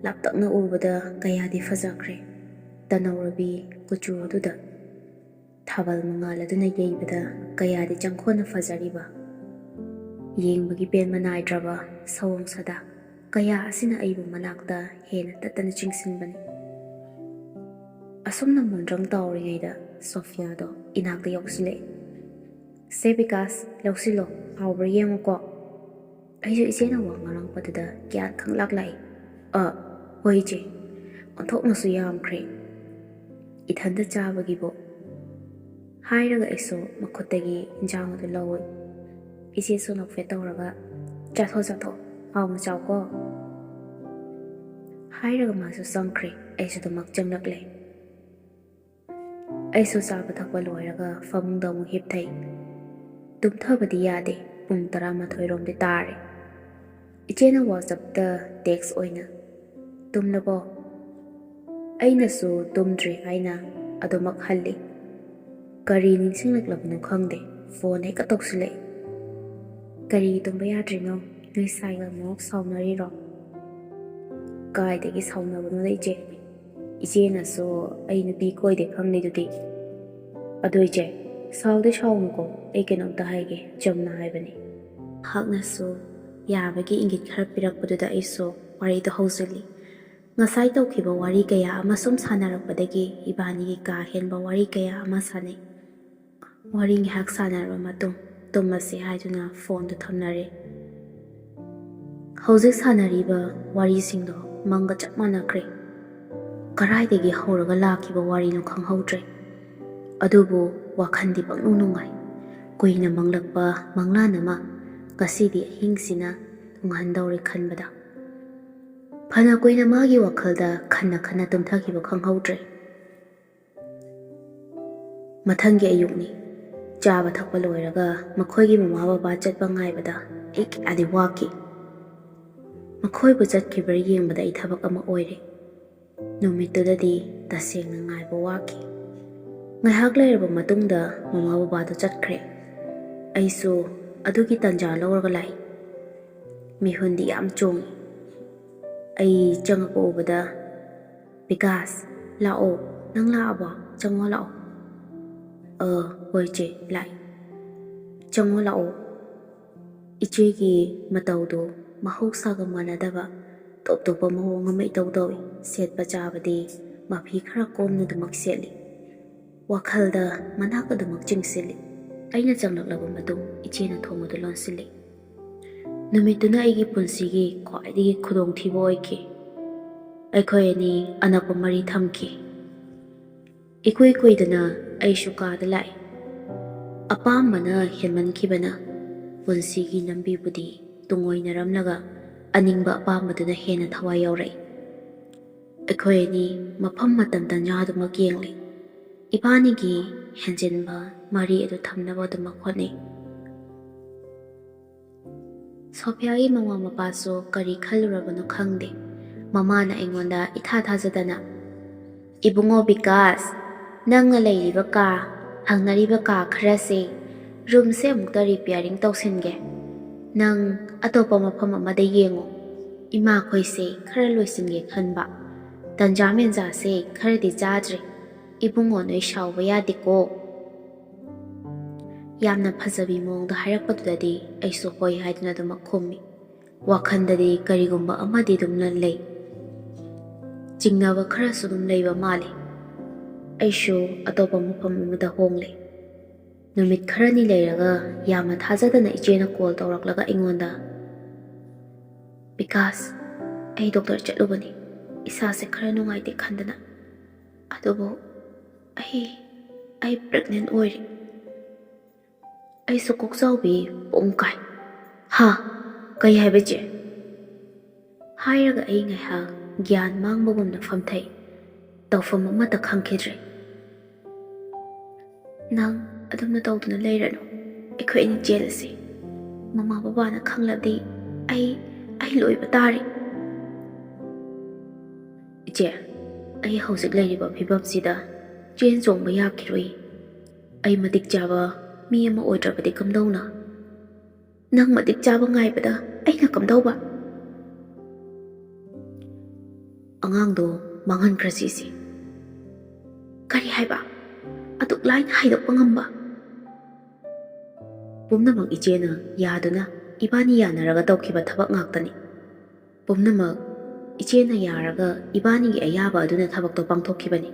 ꯂꯥꯞꯇꯛꯅ ꯎꯕꯗ ꯀꯌꯥꯗꯤ ꯐꯖꯈ꯭ꯔꯦ꯫ ꯇꯅꯧꯔꯕꯤ ꯀꯨꯆꯨ ꯑꯗꯨꯗ ꯊꯥꯕꯜ ꯃꯉꯥꯜ ꯑꯗꯨꯅ ꯌꯩꯕꯗ ꯀꯌꯥꯗꯤ ꯆꯪꯈꯣꯟꯅ ꯐꯖꯔꯤꯕ꯫ ꯌꯦꯡꯕꯒꯤ ꯄꯦꯟꯕ ꯅꯥꯏꯗ꯭ꯔꯕ ꯁꯑꯣꯡ ꯁꯥꯗꯥ ꯀꯌꯥ ꯑꯁꯤꯅ ꯑꯩꯕꯨ ꯃꯅꯥꯛꯇ ꯍꯦꯟꯅ ꯇꯠꯇꯅ ꯆꯤꯡꯁꯤꯟꯕꯅꯤ꯫ ꯑꯁꯨꯝꯅ ꯃꯣꯟꯗ꯭ꯔꯪ ꯇꯥꯎꯔꯤꯉꯩꯗ ꯁꯣꯐꯤꯌꯥꯗꯣ ꯏꯅꯥꯛꯇ ꯌꯧꯁꯤꯜꯂꯛꯏ꯫ "ꯁꯦ ꯕꯤꯀꯥꯁ, ꯂꯧꯁꯤꯜꯂꯣ, ꯍꯥꯎꯕ꯭ꯔꯥ ꯌꯦꯡꯉꯨꯀꯣ꯫" ꯑꯩꯁꯨ ꯏꯆꯦꯅ ꯋꯥ ꯉꯥꯡꯂꯛꯄꯗꯨꯗ ꯒ꯭ꯌꯥꯟ ꯈꯪꯂꯥꯛ ꯂꯥꯛꯏ꯫ "ꯑ, ꯍꯣꯏ ꯏꯆꯦ꯫" ꯑꯣꯟꯊꯣꯛꯅꯁꯨ ꯌꯥꯝꯈ꯭ꯔꯦ ꯏꯊꯟꯇ ꯆꯥꯕꯒꯤꯕꯨ꯫ ꯍꯥꯏꯔꯒ ꯑꯩꯁꯨ ꯃꯈꯨꯠꯇꯒꯤ ꯏꯟꯖꯥꯡ ꯑꯗꯨ ꯂꯧꯏ꯫ ꯏꯆꯦꯁꯨ ꯅꯣꯛꯐꯦꯠ ꯇꯧꯔꯒ, "ꯆꯥꯊꯣꯛ, ꯆꯥꯊꯣꯛ, ꯍꯥꯎꯅ ꯆꯥꯎꯀꯣ꯫" ꯍꯥꯏꯔꯒ ꯃꯥꯁꯨ ꯆꯪꯈ꯭ꯔꯦ꯫ ꯑꯩꯁꯨ ꯑꯗꯨꯃꯛ ꯆꯪꯂꯛꯂꯦ꯫ ꯑꯩꯁꯨ ꯆꯥꯕ ꯊꯛꯄ ꯂꯣꯏꯔꯒ ꯐꯃꯨꯡꯗ ꯑꯃꯨꯛ ꯍꯤꯞꯊꯩ꯫ ꯇꯨꯝꯊꯕꯗꯤ ꯌꯥꯗꯦ꯫ ꯄꯨꯡ ꯇꯔꯥꯃꯥꯊꯣꯏ ꯔꯣꯝꯗꯤ ꯇꯥꯔꯦ꯫ ꯏꯆꯦꯅ WhatsApp-ꯇ text ꯑꯣꯏꯅ, "ꯇꯨꯝꯂꯕꯣ?" ꯑꯩꯅꯁꯨ ꯇꯨꯝꯗ꯭ꯔꯤ ꯍꯥꯏꯅ ꯑꯗꯨꯃꯛ ꯍꯜꯂꯤ꯫ ꯀꯔꯤ ꯅꯤꯡꯁꯤꯡꯂꯛꯂꯕꯅꯣ ꯈꯪꯗꯦ, phone ꯍꯦꯛꯇ ꯇꯧꯁꯤꯜꯂꯛꯏ꯫ "ꯀꯔꯤ ꯇꯨꯝꯕ ꯌꯥꯗ꯭ꯔꯤꯅꯣ? ꯅꯣꯏ ꯁꯥꯏꯒ ꯑꯃꯨꯛ ꯁꯥꯎꯅꯔꯤꯔꯣ?" "ꯀꯥꯏꯗꯒꯤ ꯁꯥꯎꯅꯕꯅꯣꯗ ꯏꯆꯦ꯫ ꯏꯆꯦꯅꯁꯨ ꯑꯩ ꯅꯨꯄꯤ ꯀꯣꯏꯗꯦ ꯈꯪꯂꯤꯗꯨꯗꯤ꯫ ꯑꯗꯣ ꯏꯆꯦ, ꯁꯥꯎꯗꯤ ꯁꯥꯎꯅꯨꯀꯣ, ꯑꯩ ꯀꯩꯅꯣꯝꯇ ꯍꯥꯏꯒꯦ, ꯆꯝꯅ ꯍꯥꯏꯕꯅꯤ꯫" ꯃꯍꯥꯛꯅꯁꯨ ꯌꯥꯕꯒꯤ ꯏꯪꯒꯤꯠ ꯈꯔ ꯄꯤꯔꯛꯄꯗꯨꯗ ꯑꯩꯁꯨ ꯋꯥꯔꯤꯗꯣ ꯍꯧꯖꯤꯜꯂꯤ꯫ ꯉꯁꯥꯏ ꯇꯧꯈꯤꯕ ꯋꯥꯔꯤ ꯀꯌꯥ ꯑꯃ ꯁꯨꯝ ꯁꯥꯟꯅꯔꯛꯄꯗꯒꯤ ꯏꯕꯥꯅꯤꯒꯤ ꯀꯥ ꯍꯦꯟꯕ ꯋꯥꯔꯤ ꯀꯌꯥ ꯑꯃ ꯁꯥꯟꯅꯩ꯫ ꯋꯥꯔꯤ ꯉꯥꯏꯍꯥꯛ ꯁꯥꯟꯅꯔꯕ ꯃꯇꯨꯡ ꯇꯨꯝꯃꯁꯦ ꯍꯥꯏꯗꯨꯅ phone-ꯗꯨ ꯊꯝꯅꯔꯦ꯫ ꯍꯧꯖꯤꯛ ꯁꯥꯟꯅꯔꯤꯕ ꯋꯥꯔꯤꯁꯤꯡꯗꯣ ꯃꯪꯒ ꯆꯞ ꯃꯥꯟꯅꯈ꯭ꯔꯦ꯫ ꯀꯔꯥꯏꯗꯒꯤ ꯍꯧꯔꯒ ꯂꯥꯛꯈꯤꯕ ꯋꯥꯔꯤꯅꯣ ꯈꯪꯍꯧꯗ꯭ꯔꯦ꯫ ꯑꯗꯨꯕꯨ ꯋꯥꯈꯜꯗꯤ ꯄꯪꯅꯨꯡ ꯅꯨꯡꯉꯥꯏ꯫ ꯀꯨꯏꯅ ꯃꯪꯂꯛꯄ ꯃꯪꯂꯥꯟ ꯑꯃ ꯉꯁꯤꯗꯤ ꯑꯍꯤꯡꯁꯤꯅ ꯊꯨꯡꯍꯟꯗꯧꯔꯦ ꯈꯟꯕꯗ꯫ ꯐꯅ ꯀꯨꯏꯅ ꯃꯥꯒꯤ ꯋꯥꯈꯜꯗ ꯈꯟꯅ ꯈꯟꯅ ꯇꯨꯝꯊꯈꯤꯕ ꯈꯪꯍꯧꯗ꯭ꯔꯦ꯫ ꯃꯊꯪꯒꯤ ꯑꯌꯨꯛꯅꯤ꯫ ꯆꯥꯕ ꯊꯛꯄ ꯂꯣꯏꯔꯒ ꯃꯈꯣꯏꯒꯤ ꯃꯃꯥ ꯕꯕꯥ ꯆꯠꯄ ꯉꯥꯏꯕꯗ ꯑꯩ ꯀꯌꯥꯗꯤ ꯋꯥꯈꯤ꯫ ꯃꯈꯣꯏꯕꯨ ꯆꯠꯈꯤꯕ꯭ꯔꯥ ꯌꯦꯡꯕꯗ ꯑꯩ ꯊꯕꯛ ꯑꯃ ꯑꯣꯏꯔꯦ꯫ ꯅꯨꯃꯤꯠꯇꯨꯗꯗꯤ ꯇꯁꯦꯡꯅ ꯉꯥꯏꯕ ꯋꯥꯈꯤ꯫ ꯉꯥꯏꯍꯥꯛ ꯂꯩꯔꯕ ꯃꯇꯨꯡꯗ ꯃꯃꯥ ꯕꯕꯥꯗꯨ ꯆꯠꯈ꯭ꯔꯦ꯫ ꯑꯩꯁꯨ ꯑꯗꯨꯒꯤ ꯇꯥꯟꯖꯥ ꯂꯧꯔꯒ ꯂꯥꯛꯏ꯫ ꯃꯤꯍꯨꯟꯗꯤ ꯌꯥꯝ ꯆꯣꯡꯉꯤ꯫ ꯑꯩ ꯆꯪꯉꯛꯄ ꯎꯕꯗ, "ꯕꯤꯀꯥꯁ, ꯂꯥꯛꯑꯣ, ꯅꯪ ꯂꯥꯛꯑꯕꯣ? ꯆꯪꯉꯣ ꯂꯥꯛꯑꯣ꯫" "ꯑ, ꯍꯣꯏ ꯆꯦ, ꯂꯥꯛꯑꯦ꯫ ꯆꯪꯉꯣ ꯂꯥꯛꯑꯣ꯫" ꯏꯆꯦꯒꯤ ꯃꯇꯧꯗꯨ ꯃꯍꯧꯁꯥꯒ ꯃꯥꯟꯅꯗꯕ ꯇꯣꯞ ꯇꯣꯞꯄ ꯃꯑꯣꯡ ꯑꯃ ꯏꯇꯧ ꯇꯧꯏ꯫ ꯁꯦꯠꯄ ꯆꯥꯕꯗꯤ ꯃꯐꯤ ꯈꯔ ꯀꯣꯝꯅ ꯑꯗꯨꯃꯛ ꯁꯦꯠꯂꯤ꯫ ꯋꯥꯈꯜꯗ ꯃꯅꯥꯛ ꯑꯗꯨꯃꯛ ꯆꯤꯡꯁꯤꯜꯂꯤ꯫ ꯑꯩꯅ ꯆꯪꯂꯛꯂꯕ ꯃꯇꯨꯡ ꯏꯆꯦꯅ ꯊꯣꯡ ꯑꯗꯨ ꯂꯣꯟꯁꯤꯜꯂꯤ꯫ ꯅꯨꯃꯤꯠꯇꯨꯅ ꯑꯩꯒꯤ ꯄꯨꯟꯁꯤꯒꯤ ꯈ꯭ꯋꯥꯏꯗꯒꯤ ꯈꯨꯗꯣꯡꯊꯤꯕ ꯑꯣꯏꯈꯤ꯫ ꯑꯩꯈꯣꯏ ꯑꯅꯤ ꯑꯅꯛꯄ ꯃꯔꯤ ꯊꯝꯈꯤ꯫ ꯏꯀꯨꯏ ꯀꯨꯏꯗꯅ ꯑꯩꯁꯨ ꯀꯥꯗ ꯂꯥꯛꯏ꯫ ꯑꯄꯥꯝꯕꯅ ꯍꯦꯟꯃꯟꯈꯤꯕꯅ ꯄꯨꯟꯁꯤꯒꯤ ꯂꯝꯕꯤꯕꯨꯗꯤ ꯇꯨꯡꯑꯣꯏꯅꯔꯝꯂꯒ ꯑꯅꯤꯡꯕ ꯑꯄꯥꯝꯕꯗꯨꯅ ꯍꯦꯟꯅ ꯊꯋꯥꯏ ꯌꯥꯎꯔꯛꯏ꯫ ꯑꯩꯈꯣꯏ ꯑꯅꯤ ꯃꯐꯝ ꯃꯇꯝ ꯇꯟꯖꯥ ꯑꯗꯨꯃꯛ ꯌꯦꯡꯂꯤ꯫ ꯏꯕꯥꯅꯤꯒꯤ ꯍꯦꯟꯖꯤꯟꯕ ꯃꯔꯤ ꯑꯗꯨ ꯊꯝꯅꯕ ꯑꯗꯨꯃꯛ ꯍꯣꯠꯅꯩ꯫ ꯁꯣꯐꯤꯌꯥꯒꯤ ꯃꯃꯥ ꯃꯄꯥꯁꯨ ꯀꯔꯤ ꯈꯜꯂꯨꯔꯕꯅꯣ ꯈꯪꯗꯦ꯫ ꯃꯃꯥꯅ ꯑꯩꯉꯣꯟꯗ ꯏꯊꯥ ꯊꯥꯖꯗꯅ, "ꯏꯕꯨꯡꯉꯣ ꯕꯤꯀꯥꯁ, ꯅꯪꯅ ꯂꯩꯔꯤꯕ ꯀꯥ, ꯍꯪꯅꯔꯤꯕ ꯀꯥ ꯈꯔꯁꯦ, ꯔꯨꯝꯁꯦ ꯑꯃꯨꯛꯇ ꯔꯤꯄꯤꯌꯥꯔꯤꯡ ꯇꯧꯁꯤꯟꯒꯦ꯫ ꯅꯪ ꯑꯇꯣꯞꯄ ꯃꯐꯝ ꯑꯃꯗ ꯌꯦꯡꯉꯣ꯫ ꯏꯃꯥꯈꯣꯏꯁꯦ ꯈꯔ ꯂꯣꯏꯁꯤꯟꯒꯦ ꯈꯟꯕ꯫ ꯇꯟꯖꯥ ꯃꯦꯟꯖꯥꯁꯦ ꯈꯔꯗꯤ ꯆꯥꯗ꯭ꯔꯦ꯫ ꯏꯕꯨꯡꯉꯣ ꯅꯣꯏ ꯁꯥꯎꯕ ꯌꯥꯗꯦꯀꯣ꯫" ꯌꯥꯝꯅ ꯐꯖꯕꯤ ꯃꯑꯣꯡꯗ ꯍꯥꯏꯔꯛꯄꯗꯨꯗꯗꯤ ꯑꯩꯁꯨ ꯍꯣꯏ ꯍꯥꯏꯗꯨꯅ ꯑꯗꯨꯃꯛ ꯈꯨꯝꯃꯤ꯫ ꯋꯥꯈꯜꯗꯗꯤ ꯀꯔꯤꯒꯨꯝꯕ ꯑꯃꯗꯤ ꯑꯗꯨꯝꯅ ꯂꯩ꯫ ꯆꯤꯡꯅꯕ ꯈꯔꯁꯨ ꯑꯗꯨꯝ ꯂꯩꯕ ꯃꯥꯜꯂꯤ꯫ ꯑꯩꯁꯨ ꯑꯇꯣꯞꯄ ꯃꯐꯝ ꯑꯃꯗ ꯍꯣꯡꯂꯦ꯫ ꯅꯨꯃꯤꯠ ꯈꯔꯅꯤ ꯂꯩꯔꯒ ꯌꯥꯝꯅ ꯊꯥꯖꯗꯅ ꯏꯆꯦꯅ ꯀꯣꯜ ꯇꯧꯔꯛꯂꯒ ꯑꯩꯉꯣꯟꯗ, "ꯕꯤꯀꯥꯁ, ꯑꯩ ꯗꯣꯛꯇꯔ ꯆꯠꯂꯨꯕꯅꯤ꯫ ꯏꯁꯥꯁꯦ ꯈꯔ ꯅꯨꯡꯉꯥꯏꯇꯦ ꯈꯟꯗꯅ꯫ ꯑꯗꯨꯕꯨ ꯑꯩ ꯑꯩ ꯄ꯭ꯔꯦꯒꯅꯦꯟ ꯑꯣꯏꯔꯦ꯫ ꯑꯩꯁꯨ ꯀꯣꯛꯆꯥꯎꯕꯤ ꯄꯨꯡ ꯀꯥꯏ꯫ "ꯍꯥ? ꯀꯩ ꯍꯥꯏꯕ, ꯏꯆꯦ?" ꯍꯥꯏꯔꯒ ꯑꯩ ꯉꯥꯏꯍꯥꯛ ꯒ꯭ꯌꯥꯟ ꯃꯥꯡꯕꯒꯨꯝꯅ ꯐꯝꯊꯩ꯫ ꯇꯧꯐꯝ ꯑꯃꯠꯇ ꯈꯪꯈꯤꯗ꯭ꯔꯦ꯫ "ꯅꯪ ꯑꯗꯨꯝꯅ ꯇꯧꯗꯨꯅ ꯂꯩꯔꯅꯨ꯫ ꯑꯩꯈꯣꯏ ꯑꯅꯤ ꯆꯦꯜꯂꯁꯤ꯫ ꯃꯃꯥ ꯕꯕꯥꯅ ꯈꯪꯂꯗꯤ ꯑꯩ ꯑꯩ ꯂꯣꯏꯕ ꯇꯥꯔꯦ꯫" "ꯏꯆꯦ, ꯑꯩ ꯍꯧꯖꯤꯛ ꯂꯩꯔꯤꯕ ꯐꯤꯕꯝꯁꯤꯗ ꯆꯦꯟ ꯆꯣꯡꯕ ꯌꯥꯈꯤꯔꯣꯏ꯫ ꯑꯩ ꯃꯇꯤꯛ ꯆꯥꯕ ꯃꯤ ꯑꯃ ꯑꯣꯏꯗ꯭ꯔꯕꯗꯤ ꯀꯝꯗꯧꯅ?" "ꯅꯪ ꯃꯇꯤꯛ ꯆꯥꯕ ꯉꯥꯏꯕꯗ ꯑꯩꯅ ꯀꯝꯗꯧꯕ?" "ꯑꯉꯥꯡꯗꯣ ꯃꯥꯡꯍꯟꯈ꯭ꯔꯁꯤ, ꯏꯆꯦ꯫" "ꯀꯔꯤ ꯍꯥꯏꯕ? ꯑꯗꯨꯛ ꯂꯥꯏꯅ ꯍꯥꯏꯗꯣꯛꯄ ꯉꯝꯕ?" "ꯄꯨꯝꯅꯃꯛ ꯏꯆꯦꯅ ꯌꯥꯗꯨꯅ ꯏꯕꯥꯅꯤ ꯌꯥꯅꯔꯒ ꯇꯧꯈꯤꯕ ꯊꯕꯛ ꯉꯥꯛꯇꯅꯤ꯫ ꯄꯨꯝꯅꯃꯛ ꯏꯆꯦꯅ ꯌꯥꯔꯒ ꯏꯕꯥꯅꯤꯒꯤ ꯑꯌꯥꯕ ꯑꯗꯨꯅ ꯊꯕꯛꯇꯣ ꯄꯥꯡꯊꯣꯛꯈꯤꯕꯅꯤ꯫"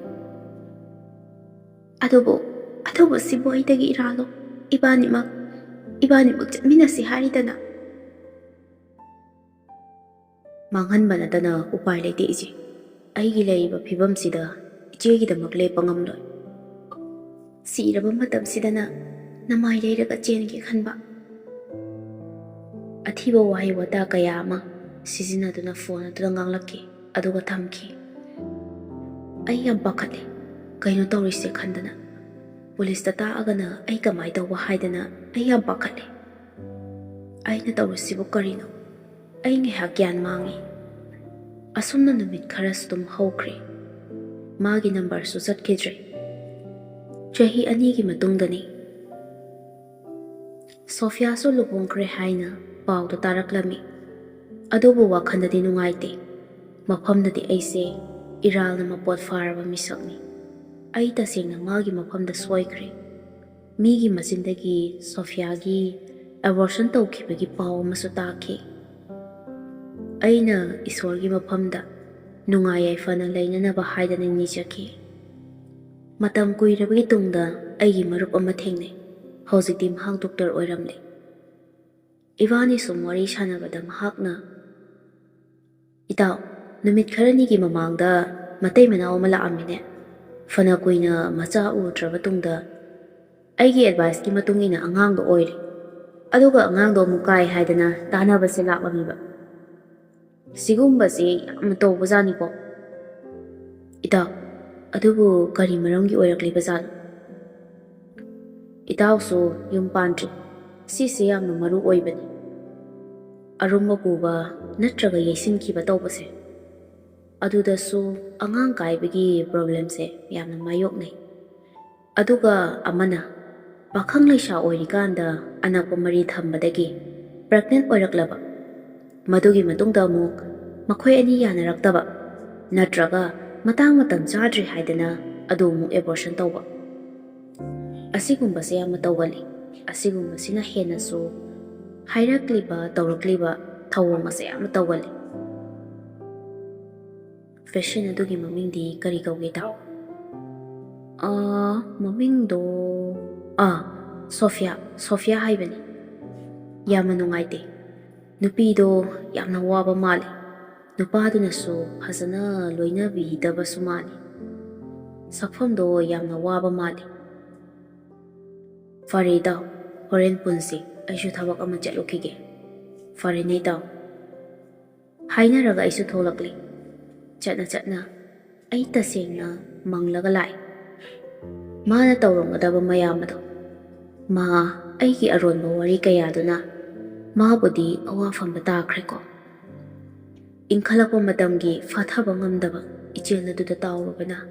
"ꯑꯗꯨꯕꯨ, ꯑꯗꯨꯕꯨ ꯁꯤꯕꯨ ꯑꯩꯗꯒꯤ ꯏꯔꯥꯜꯂꯣ꯫ ꯏꯕꯥꯅꯤꯃꯛ, ꯏꯕꯥꯅꯤꯃꯛ ꯆꯠꯃꯤꯟꯅꯁꯤ ꯍꯥꯏꯔꯤꯗꯅ꯫" "ꯃꯥꯡꯍꯟꯕ ꯅꯠꯇꯅ ꯎꯄꯥꯏ ꯂꯩꯇꯦ, ꯏꯆꯦ꯫ ꯑꯩꯒꯤ ꯂꯩꯔꯤꯕ ꯐꯤꯕꯝꯁꯤꯗ ꯏꯆꯦꯒꯤꯗꯃꯛ ꯂꯦꯞꯄ ꯉꯝꯂꯣꯏ꯫ ꯁꯤꯔꯕ ꯃꯇꯝꯁꯤꯗꯅ ꯅꯃꯥꯏ ꯂꯩꯔꯒ ꯆꯦꯟꯒꯦ ꯈꯟꯕ꯫" ꯑꯊꯤꯕ ꯋꯥꯍꯩ ꯋꯥꯇꯥ ꯀꯌꯥ ꯑꯃ ꯁꯤꯖꯤꯟꯅꯗꯨꯅ ꯐꯣꯟ ꯑꯗꯨꯗ ꯉꯥꯡꯂꯛꯈꯤ, ꯑꯗꯨꯒ ꯊꯝꯈꯤ꯫ ꯑꯩ ꯌꯥꯝ ꯄꯥꯈꯠꯂꯦ꯫ ꯀꯩꯅꯣ ꯇꯧꯔꯤꯁꯦ ꯈꯟꯗꯅ꯫ ꯄꯨꯂꯤꯁꯇ ꯇꯥꯛꯑꯒꯅ ꯑꯩ ꯀꯃꯥꯏ ꯇꯧꯕ ꯍꯥꯏꯗꯅ ꯑꯩ ꯌꯥꯝ ꯄꯥꯈꯠꯂꯦ꯫ ꯑꯩꯅ ꯇꯧꯔꯤꯁꯤꯕꯨ ꯀꯔꯤꯅꯣ? ꯑꯩ ꯉꯥꯏꯍꯥꯛ ꯒ꯭ꯌꯥꯟ ꯃꯥꯡꯉꯤ꯫ ꯑꯁꯨꯝꯅ ꯅꯨꯃꯤꯠ ꯈꯔꯁꯨ ꯑꯗꯨꯝ ꯍꯧꯈ꯭ꯔꯦ꯫ ꯃꯥꯒꯤ ꯅꯝꯕꯔꯁꯨ ꯆꯠꯈꯤꯗ꯭ꯔꯦ꯫ ꯆꯍꯤ ꯑꯅꯤꯒꯤ ꯃꯇꯨꯡꯗꯅꯤ꯫ ꯁꯣꯐꯤꯌꯥꯁꯨ ꯂꯨꯍꯣꯡꯈ꯭ꯔꯦ ꯍꯥꯏꯅ ꯄꯥꯎꯗꯣ ꯇꯥꯔꯛꯂꯝꯃꯤ꯫ ꯑꯗꯨꯕꯨ ꯋꯥꯈꯜꯗꯗꯤ ꯅꯨꯡꯉꯥꯏꯇꯦ꯫ ꯃꯐꯝꯗꯗꯤ ꯑꯩꯁꯦ ꯏꯔꯥꯜꯅ ꯃꯄꯣꯠ ꯐꯥꯔꯕ ꯃꯤꯁꯛꯅꯤ꯫ ꯑꯩ ꯇꯁꯦꯡꯅ ꯃꯥꯒꯤ ꯃꯐꯝꯗ ꯁꯣꯏꯈ꯭ꯔꯦ꯫ ꯃꯤꯒꯤ ꯃꯆꯤꯟꯗꯒꯤ ꯁꯣꯐꯤꯌꯥꯒꯤ ꯑꯦꯕꯣꯔꯁꯟ ꯇꯧꯈꯤꯕꯒꯤ ꯄꯥꯎ ꯑꯃꯁꯨ ꯇꯥꯈꯤ꯫ ꯑꯩꯅ ꯏꯁꯣꯔꯒꯤ ꯃꯐꯝꯗ ꯅꯨꯡꯉꯥꯏ ꯌꯥꯏꯐꯅ ꯂꯩꯅꯅꯕ ꯍꯥꯏꯗꯅ ꯅꯤꯖꯈꯤ꯫ ꯃꯇꯝ ꯀꯨꯏꯔꯕꯒꯤ ꯇꯨꯡꯗ ꯑꯩꯒꯤ ꯃꯔꯨꯞ ꯑꯃ ꯊꯦꯡꯅꯩ꯫ ꯍꯧꯖꯤꯛꯇꯤ ꯃꯍꯥꯛ ꯗꯣꯛꯇꯔ ꯑꯣꯏꯔꯝꯂꯦ꯫ ꯏꯕꯥꯅꯤ ꯁꯨꯝ ꯋꯥꯔꯤ ꯁꯥꯟꯅꯕꯗ ꯃꯍꯥꯛꯅ, "ꯏꯇꯥꯎ, ꯅꯨꯃꯤꯠ ꯈꯔꯅꯤꯒꯤ ꯃꯃꯥꯡꯗ ꯃꯇꯩ ꯃꯅꯥꯎ ꯑꯃ ꯂꯥꯛꯑꯝꯃꯤꯅꯦ꯫ ꯐꯅ ꯀꯨꯏꯅ ꯃꯆꯥ ꯎꯗ꯭ꯔꯕ ꯇꯨꯡꯗ ꯑꯩꯒꯤ ꯑꯦꯗꯚꯥꯏꯁꯀꯤ ꯃꯇꯨꯡ ꯏꯟꯅ ꯑꯉꯥꯡꯗꯣ ꯑꯣꯏꯔꯦ꯫ ꯑꯗꯨꯒ ꯑꯉꯥꯡꯗꯣ ꯑꯃꯨꯛ ꯀꯥꯏ ꯍꯥꯏꯗꯅ ꯇꯥꯟꯅꯕꯁꯦ ꯂꯥꯛꯂꯝꯃꯤꯕ꯫ ꯁꯤꯒꯨꯝꯕꯁꯦ ꯌꯥꯝꯅ ꯇꯧꯕꯖꯥꯠꯅꯤꯀꯣ꯫ ꯏꯇꯥꯎ, ꯑꯗꯨꯕꯨ ꯀꯔꯤ ꯃꯔꯝꯒꯤ ꯑꯣꯏꯔꯛꯂꯤꯕꯖꯥꯠꯅꯣ? ꯏꯇꯥꯎꯁꯨ ꯌꯨꯝ ꯄꯥꯟꯗ꯭ꯔꯤ꯫ ꯁꯤꯁꯦ ꯌꯥꯝꯅ ꯃꯔꯨ ꯑꯣꯏꯕꯅꯤ꯫ ꯑꯔꯨꯝꯕ ꯄꯨꯕ ꯅꯠꯇ꯭ꯔꯒ ꯌꯩꯁꯤꯟꯈꯤꯕ ꯇꯧꯕꯁꯦ, ꯑꯗꯨꯗꯁꯨ ꯑꯉꯥꯡ ꯀꯥꯏꯕꯒꯤ ꯄ꯭ꯔꯣꯕ꯭ꯂꯦꯝꯁꯦ ꯌꯥꯝꯅ ꯃꯥꯌꯣꯛꯅꯩ꯫ ꯑꯗꯨꯒ ꯑꯃꯅ, ꯄꯥꯈꯪ ꯂꯩꯁꯥ ꯑꯣꯏꯔꯤꯀꯥꯟꯗ ꯑꯅꯛꯄ ꯃꯔꯤ ꯊꯝꯕꯗꯒꯤ ꯄ꯭ꯔꯦꯒꯅꯦꯟ ꯑꯣꯏꯔꯛꯂꯕ, ꯃꯗꯨꯒꯤ ꯃꯇꯨꯡꯗ ꯑꯃꯨꯛ ꯃꯈꯣꯏ ꯑꯅꯤ ꯌꯥꯅꯔꯛꯇꯕ, ꯅꯠꯇ꯭ꯔꯒ ꯃꯇꯥꯡ ꯃꯇꯝ ꯆꯥꯗ꯭ꯔꯤ ꯍꯥꯏꯗꯅ ꯑꯗꯨ ꯑꯃꯨꯛ ꯑꯦꯕꯣꯔꯁꯟ ꯇꯧꯕ, ꯑꯁꯤꯒꯨꯝꯕꯁꯦ ꯌꯥꯝꯅ ꯇꯧꯒꯜꯂꯤ꯫ ꯑꯁꯤꯒꯨꯝꯕꯁꯤꯅ ꯍꯦꯟꯅꯁꯨ ꯍꯥꯏꯔꯛꯂꯤꯕ, ꯇꯧꯔꯛꯂꯤꯕ ꯊꯧꯑꯣꯡ ꯑꯁꯦ ꯌꯥꯝꯅ ꯇꯧꯒꯜꯂꯤ꯫ ꯄꯦꯁꯦꯟ ꯑꯗꯨꯒꯤ ꯃꯃꯤꯡꯗꯤ ꯀꯔꯤ ꯀꯧꯒꯦ, ꯏꯇꯥꯎ? ꯑꯥ, ꯃꯃꯤꯡꯗꯣ, ꯑꯥ, ꯁꯣꯐꯤꯌꯥ, ꯁꯣꯐꯤꯌꯥ ꯍꯥꯏꯕꯅꯤ꯫ ꯌꯥꯝꯅ ꯅꯨꯡꯉꯥꯏꯇꯦ꯫ ꯅꯨꯄꯤꯗꯣ ꯌꯥꯝꯅ ꯋꯥꯕ ꯃꯥꯜꯂꯤ꯫ ꯅꯨꯄꯥꯗꯨꯅꯁꯨ ꯐꯖꯅ ꯂꯣꯏꯅꯕꯤꯗꯕꯁꯨ ꯃꯥꯜꯂꯤ꯫ ꯁꯛꯐꯝꯗꯣ ꯌꯥꯝꯅ ꯋꯥꯕ ꯃꯥꯜꯂꯤ꯫ ꯐꯔꯦ ꯏꯇꯥꯎ, ꯍꯣꯔꯦꯟ ꯄꯨꯟꯁꯤ꯫ ꯑꯩꯁꯨ ꯊꯕꯛ ꯑꯃ ꯆꯠꯂꯨꯈꯤꯒꯦ꯫ ꯐꯔꯦꯅꯦ ꯏꯇꯥꯎ꯫ ꯍꯥꯏꯅꯔꯒ ꯑꯩꯁꯨ ꯊꯣꯛꯂꯛꯂꯦ꯫ ꯆꯠꯅ ꯆꯠꯅ ꯑꯩ ꯇꯁꯦꯡꯅ ꯃꯪꯂꯒ ꯂꯥꯛꯏ꯫ ꯃꯥꯅ ꯇꯧꯔꯝꯒꯗꯕ ꯃꯌꯥꯝ ꯑꯗꯣ, ꯃꯥ ꯑꯩꯒꯤ ꯑꯔꯣꯟꯕ ꯋꯥꯔꯤ ꯀꯌꯥꯗꯨꯅ ꯃꯥꯕꯨꯗꯤ ꯑꯋꯥꯐꯝꯗ ꯇꯥꯈ꯭ꯔꯦꯀꯣ꯫ ꯏꯪꯈꯠꯂꯛꯄ ꯃꯇꯝꯒꯤ ꯐꯥꯊꯕ ꯉꯝꯗꯕ ꯏꯆꯦꯜ ꯑꯗꯨꯗ ꯇꯥꯎꯔꯨꯕꯅ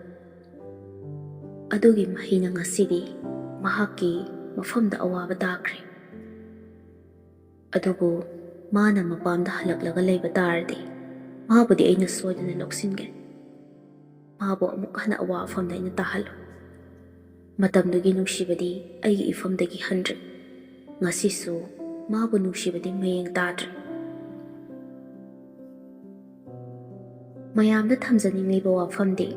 ꯑꯗꯨꯒꯤ ꯃꯍꯩꯅ ꯉꯁꯤꯗꯤ ꯃꯍꯥꯛꯀꯤ ꯃꯐꯝꯗ ꯑꯋꯥꯕ ꯇꯥꯈ꯭ꯔꯦ꯫ ꯑꯗꯨꯕꯨ ꯃꯥꯅ ꯃꯄꯥꯝꯗ ꯍꯜꯂꯛꯂꯒ ꯂꯩꯕ ꯇꯥꯔꯗꯤ, ꯃꯥꯕꯨꯗꯤ ꯑꯩꯅ ꯁꯣꯏꯗꯅ ꯂꯧꯁꯤꯟꯒꯅꯤ꯫ ꯃꯥꯕꯨ ꯑꯃꯨꯛ ꯍꯟꯅ ꯑꯋꯥꯐꯝꯗ ꯑꯩꯅ ꯇꯥꯍꯜꯂꯣꯏ꯫ ꯃꯇꯝꯗꯨꯒꯤ ꯅꯨꯡꯁꯤꯕꯗꯤ ꯑꯩꯒꯤ ꯏꯐꯝꯗꯒꯤ ꯍꯟꯗ꯭ꯔꯦ꯫ ꯉꯁꯤꯁꯨ ꯃꯥꯕꯨ ꯅꯨꯡꯁꯤꯕꯗꯤ ꯃꯌꯦꯡ ꯇꯥꯗ꯭ꯔꯦ꯫ ꯃꯌꯥꯝꯗ ꯊꯝꯖꯅꯤꯡꯂꯤꯕ ꯋꯥꯐꯝꯗꯤ,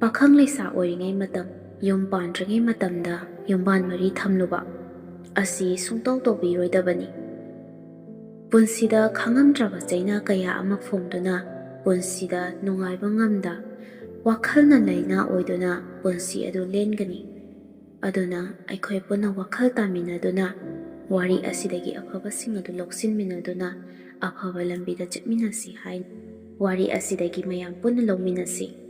ꯄꯥꯈꯪ ꯂꯩꯁꯥ ꯑꯣꯏꯔꯤꯉꯩ ꯃꯇꯝ, ꯌꯨꯝ ꯄꯥꯟꯗ꯭ꯔꯤꯉꯩ ꯃꯇꯝꯗ ꯌꯨꯝꯕꯥꯟ ꯃꯔꯤ ꯊꯝꯂꯨꯕ ꯑꯁꯤ ꯁꯨꯡꯇꯧ ꯇꯧꯕꯤꯔꯣꯏꯗꯕꯅꯤ꯫ ꯄꯨꯟꯁꯤꯗ ꯈꯥꯡꯉꯝꯗ꯭ꯔꯕ ꯆꯩꯅꯥ ꯀꯌꯥ ꯑꯃ ꯐꯣꯡꯗꯨꯅ ꯄꯨꯟꯁꯤꯗ ꯅꯨꯡꯉꯥꯏꯕ ꯉꯝꯗ, ꯋꯥꯈꯜꯅ ꯂꯥꯏꯅꯥ ꯑꯣꯏꯗꯨꯅ ꯄꯨꯟꯁꯤ ꯑꯗꯨ ꯂꯦꯟꯒꯅꯤ꯫ ꯑꯗꯨꯅ ꯑꯩꯈꯣꯏ ꯄꯨꯟꯅ ꯋꯥꯈꯜ ꯇꯥꯃꯤꯟꯅꯗꯨꯅ ꯋꯥꯔꯤ ꯑꯁꯤꯗꯒꯤ ꯑꯐꯕꯁꯤꯡ ꯑꯗꯨ ꯂꯧꯁꯤꯟꯃꯤꯟꯅꯗꯨꯅ ꯑꯐꯕ ꯂꯝꯕꯤꯗ ꯆꯠꯃꯤꯟꯅꯁꯤ ꯍꯥꯏꯅ ꯋꯥꯔꯤ ꯑꯁꯤꯗꯒꯤ ꯃꯌꯥꯝ ꯄꯨꯟꯅ ꯂꯧꯃꯤꯟꯅꯁꯤ꯫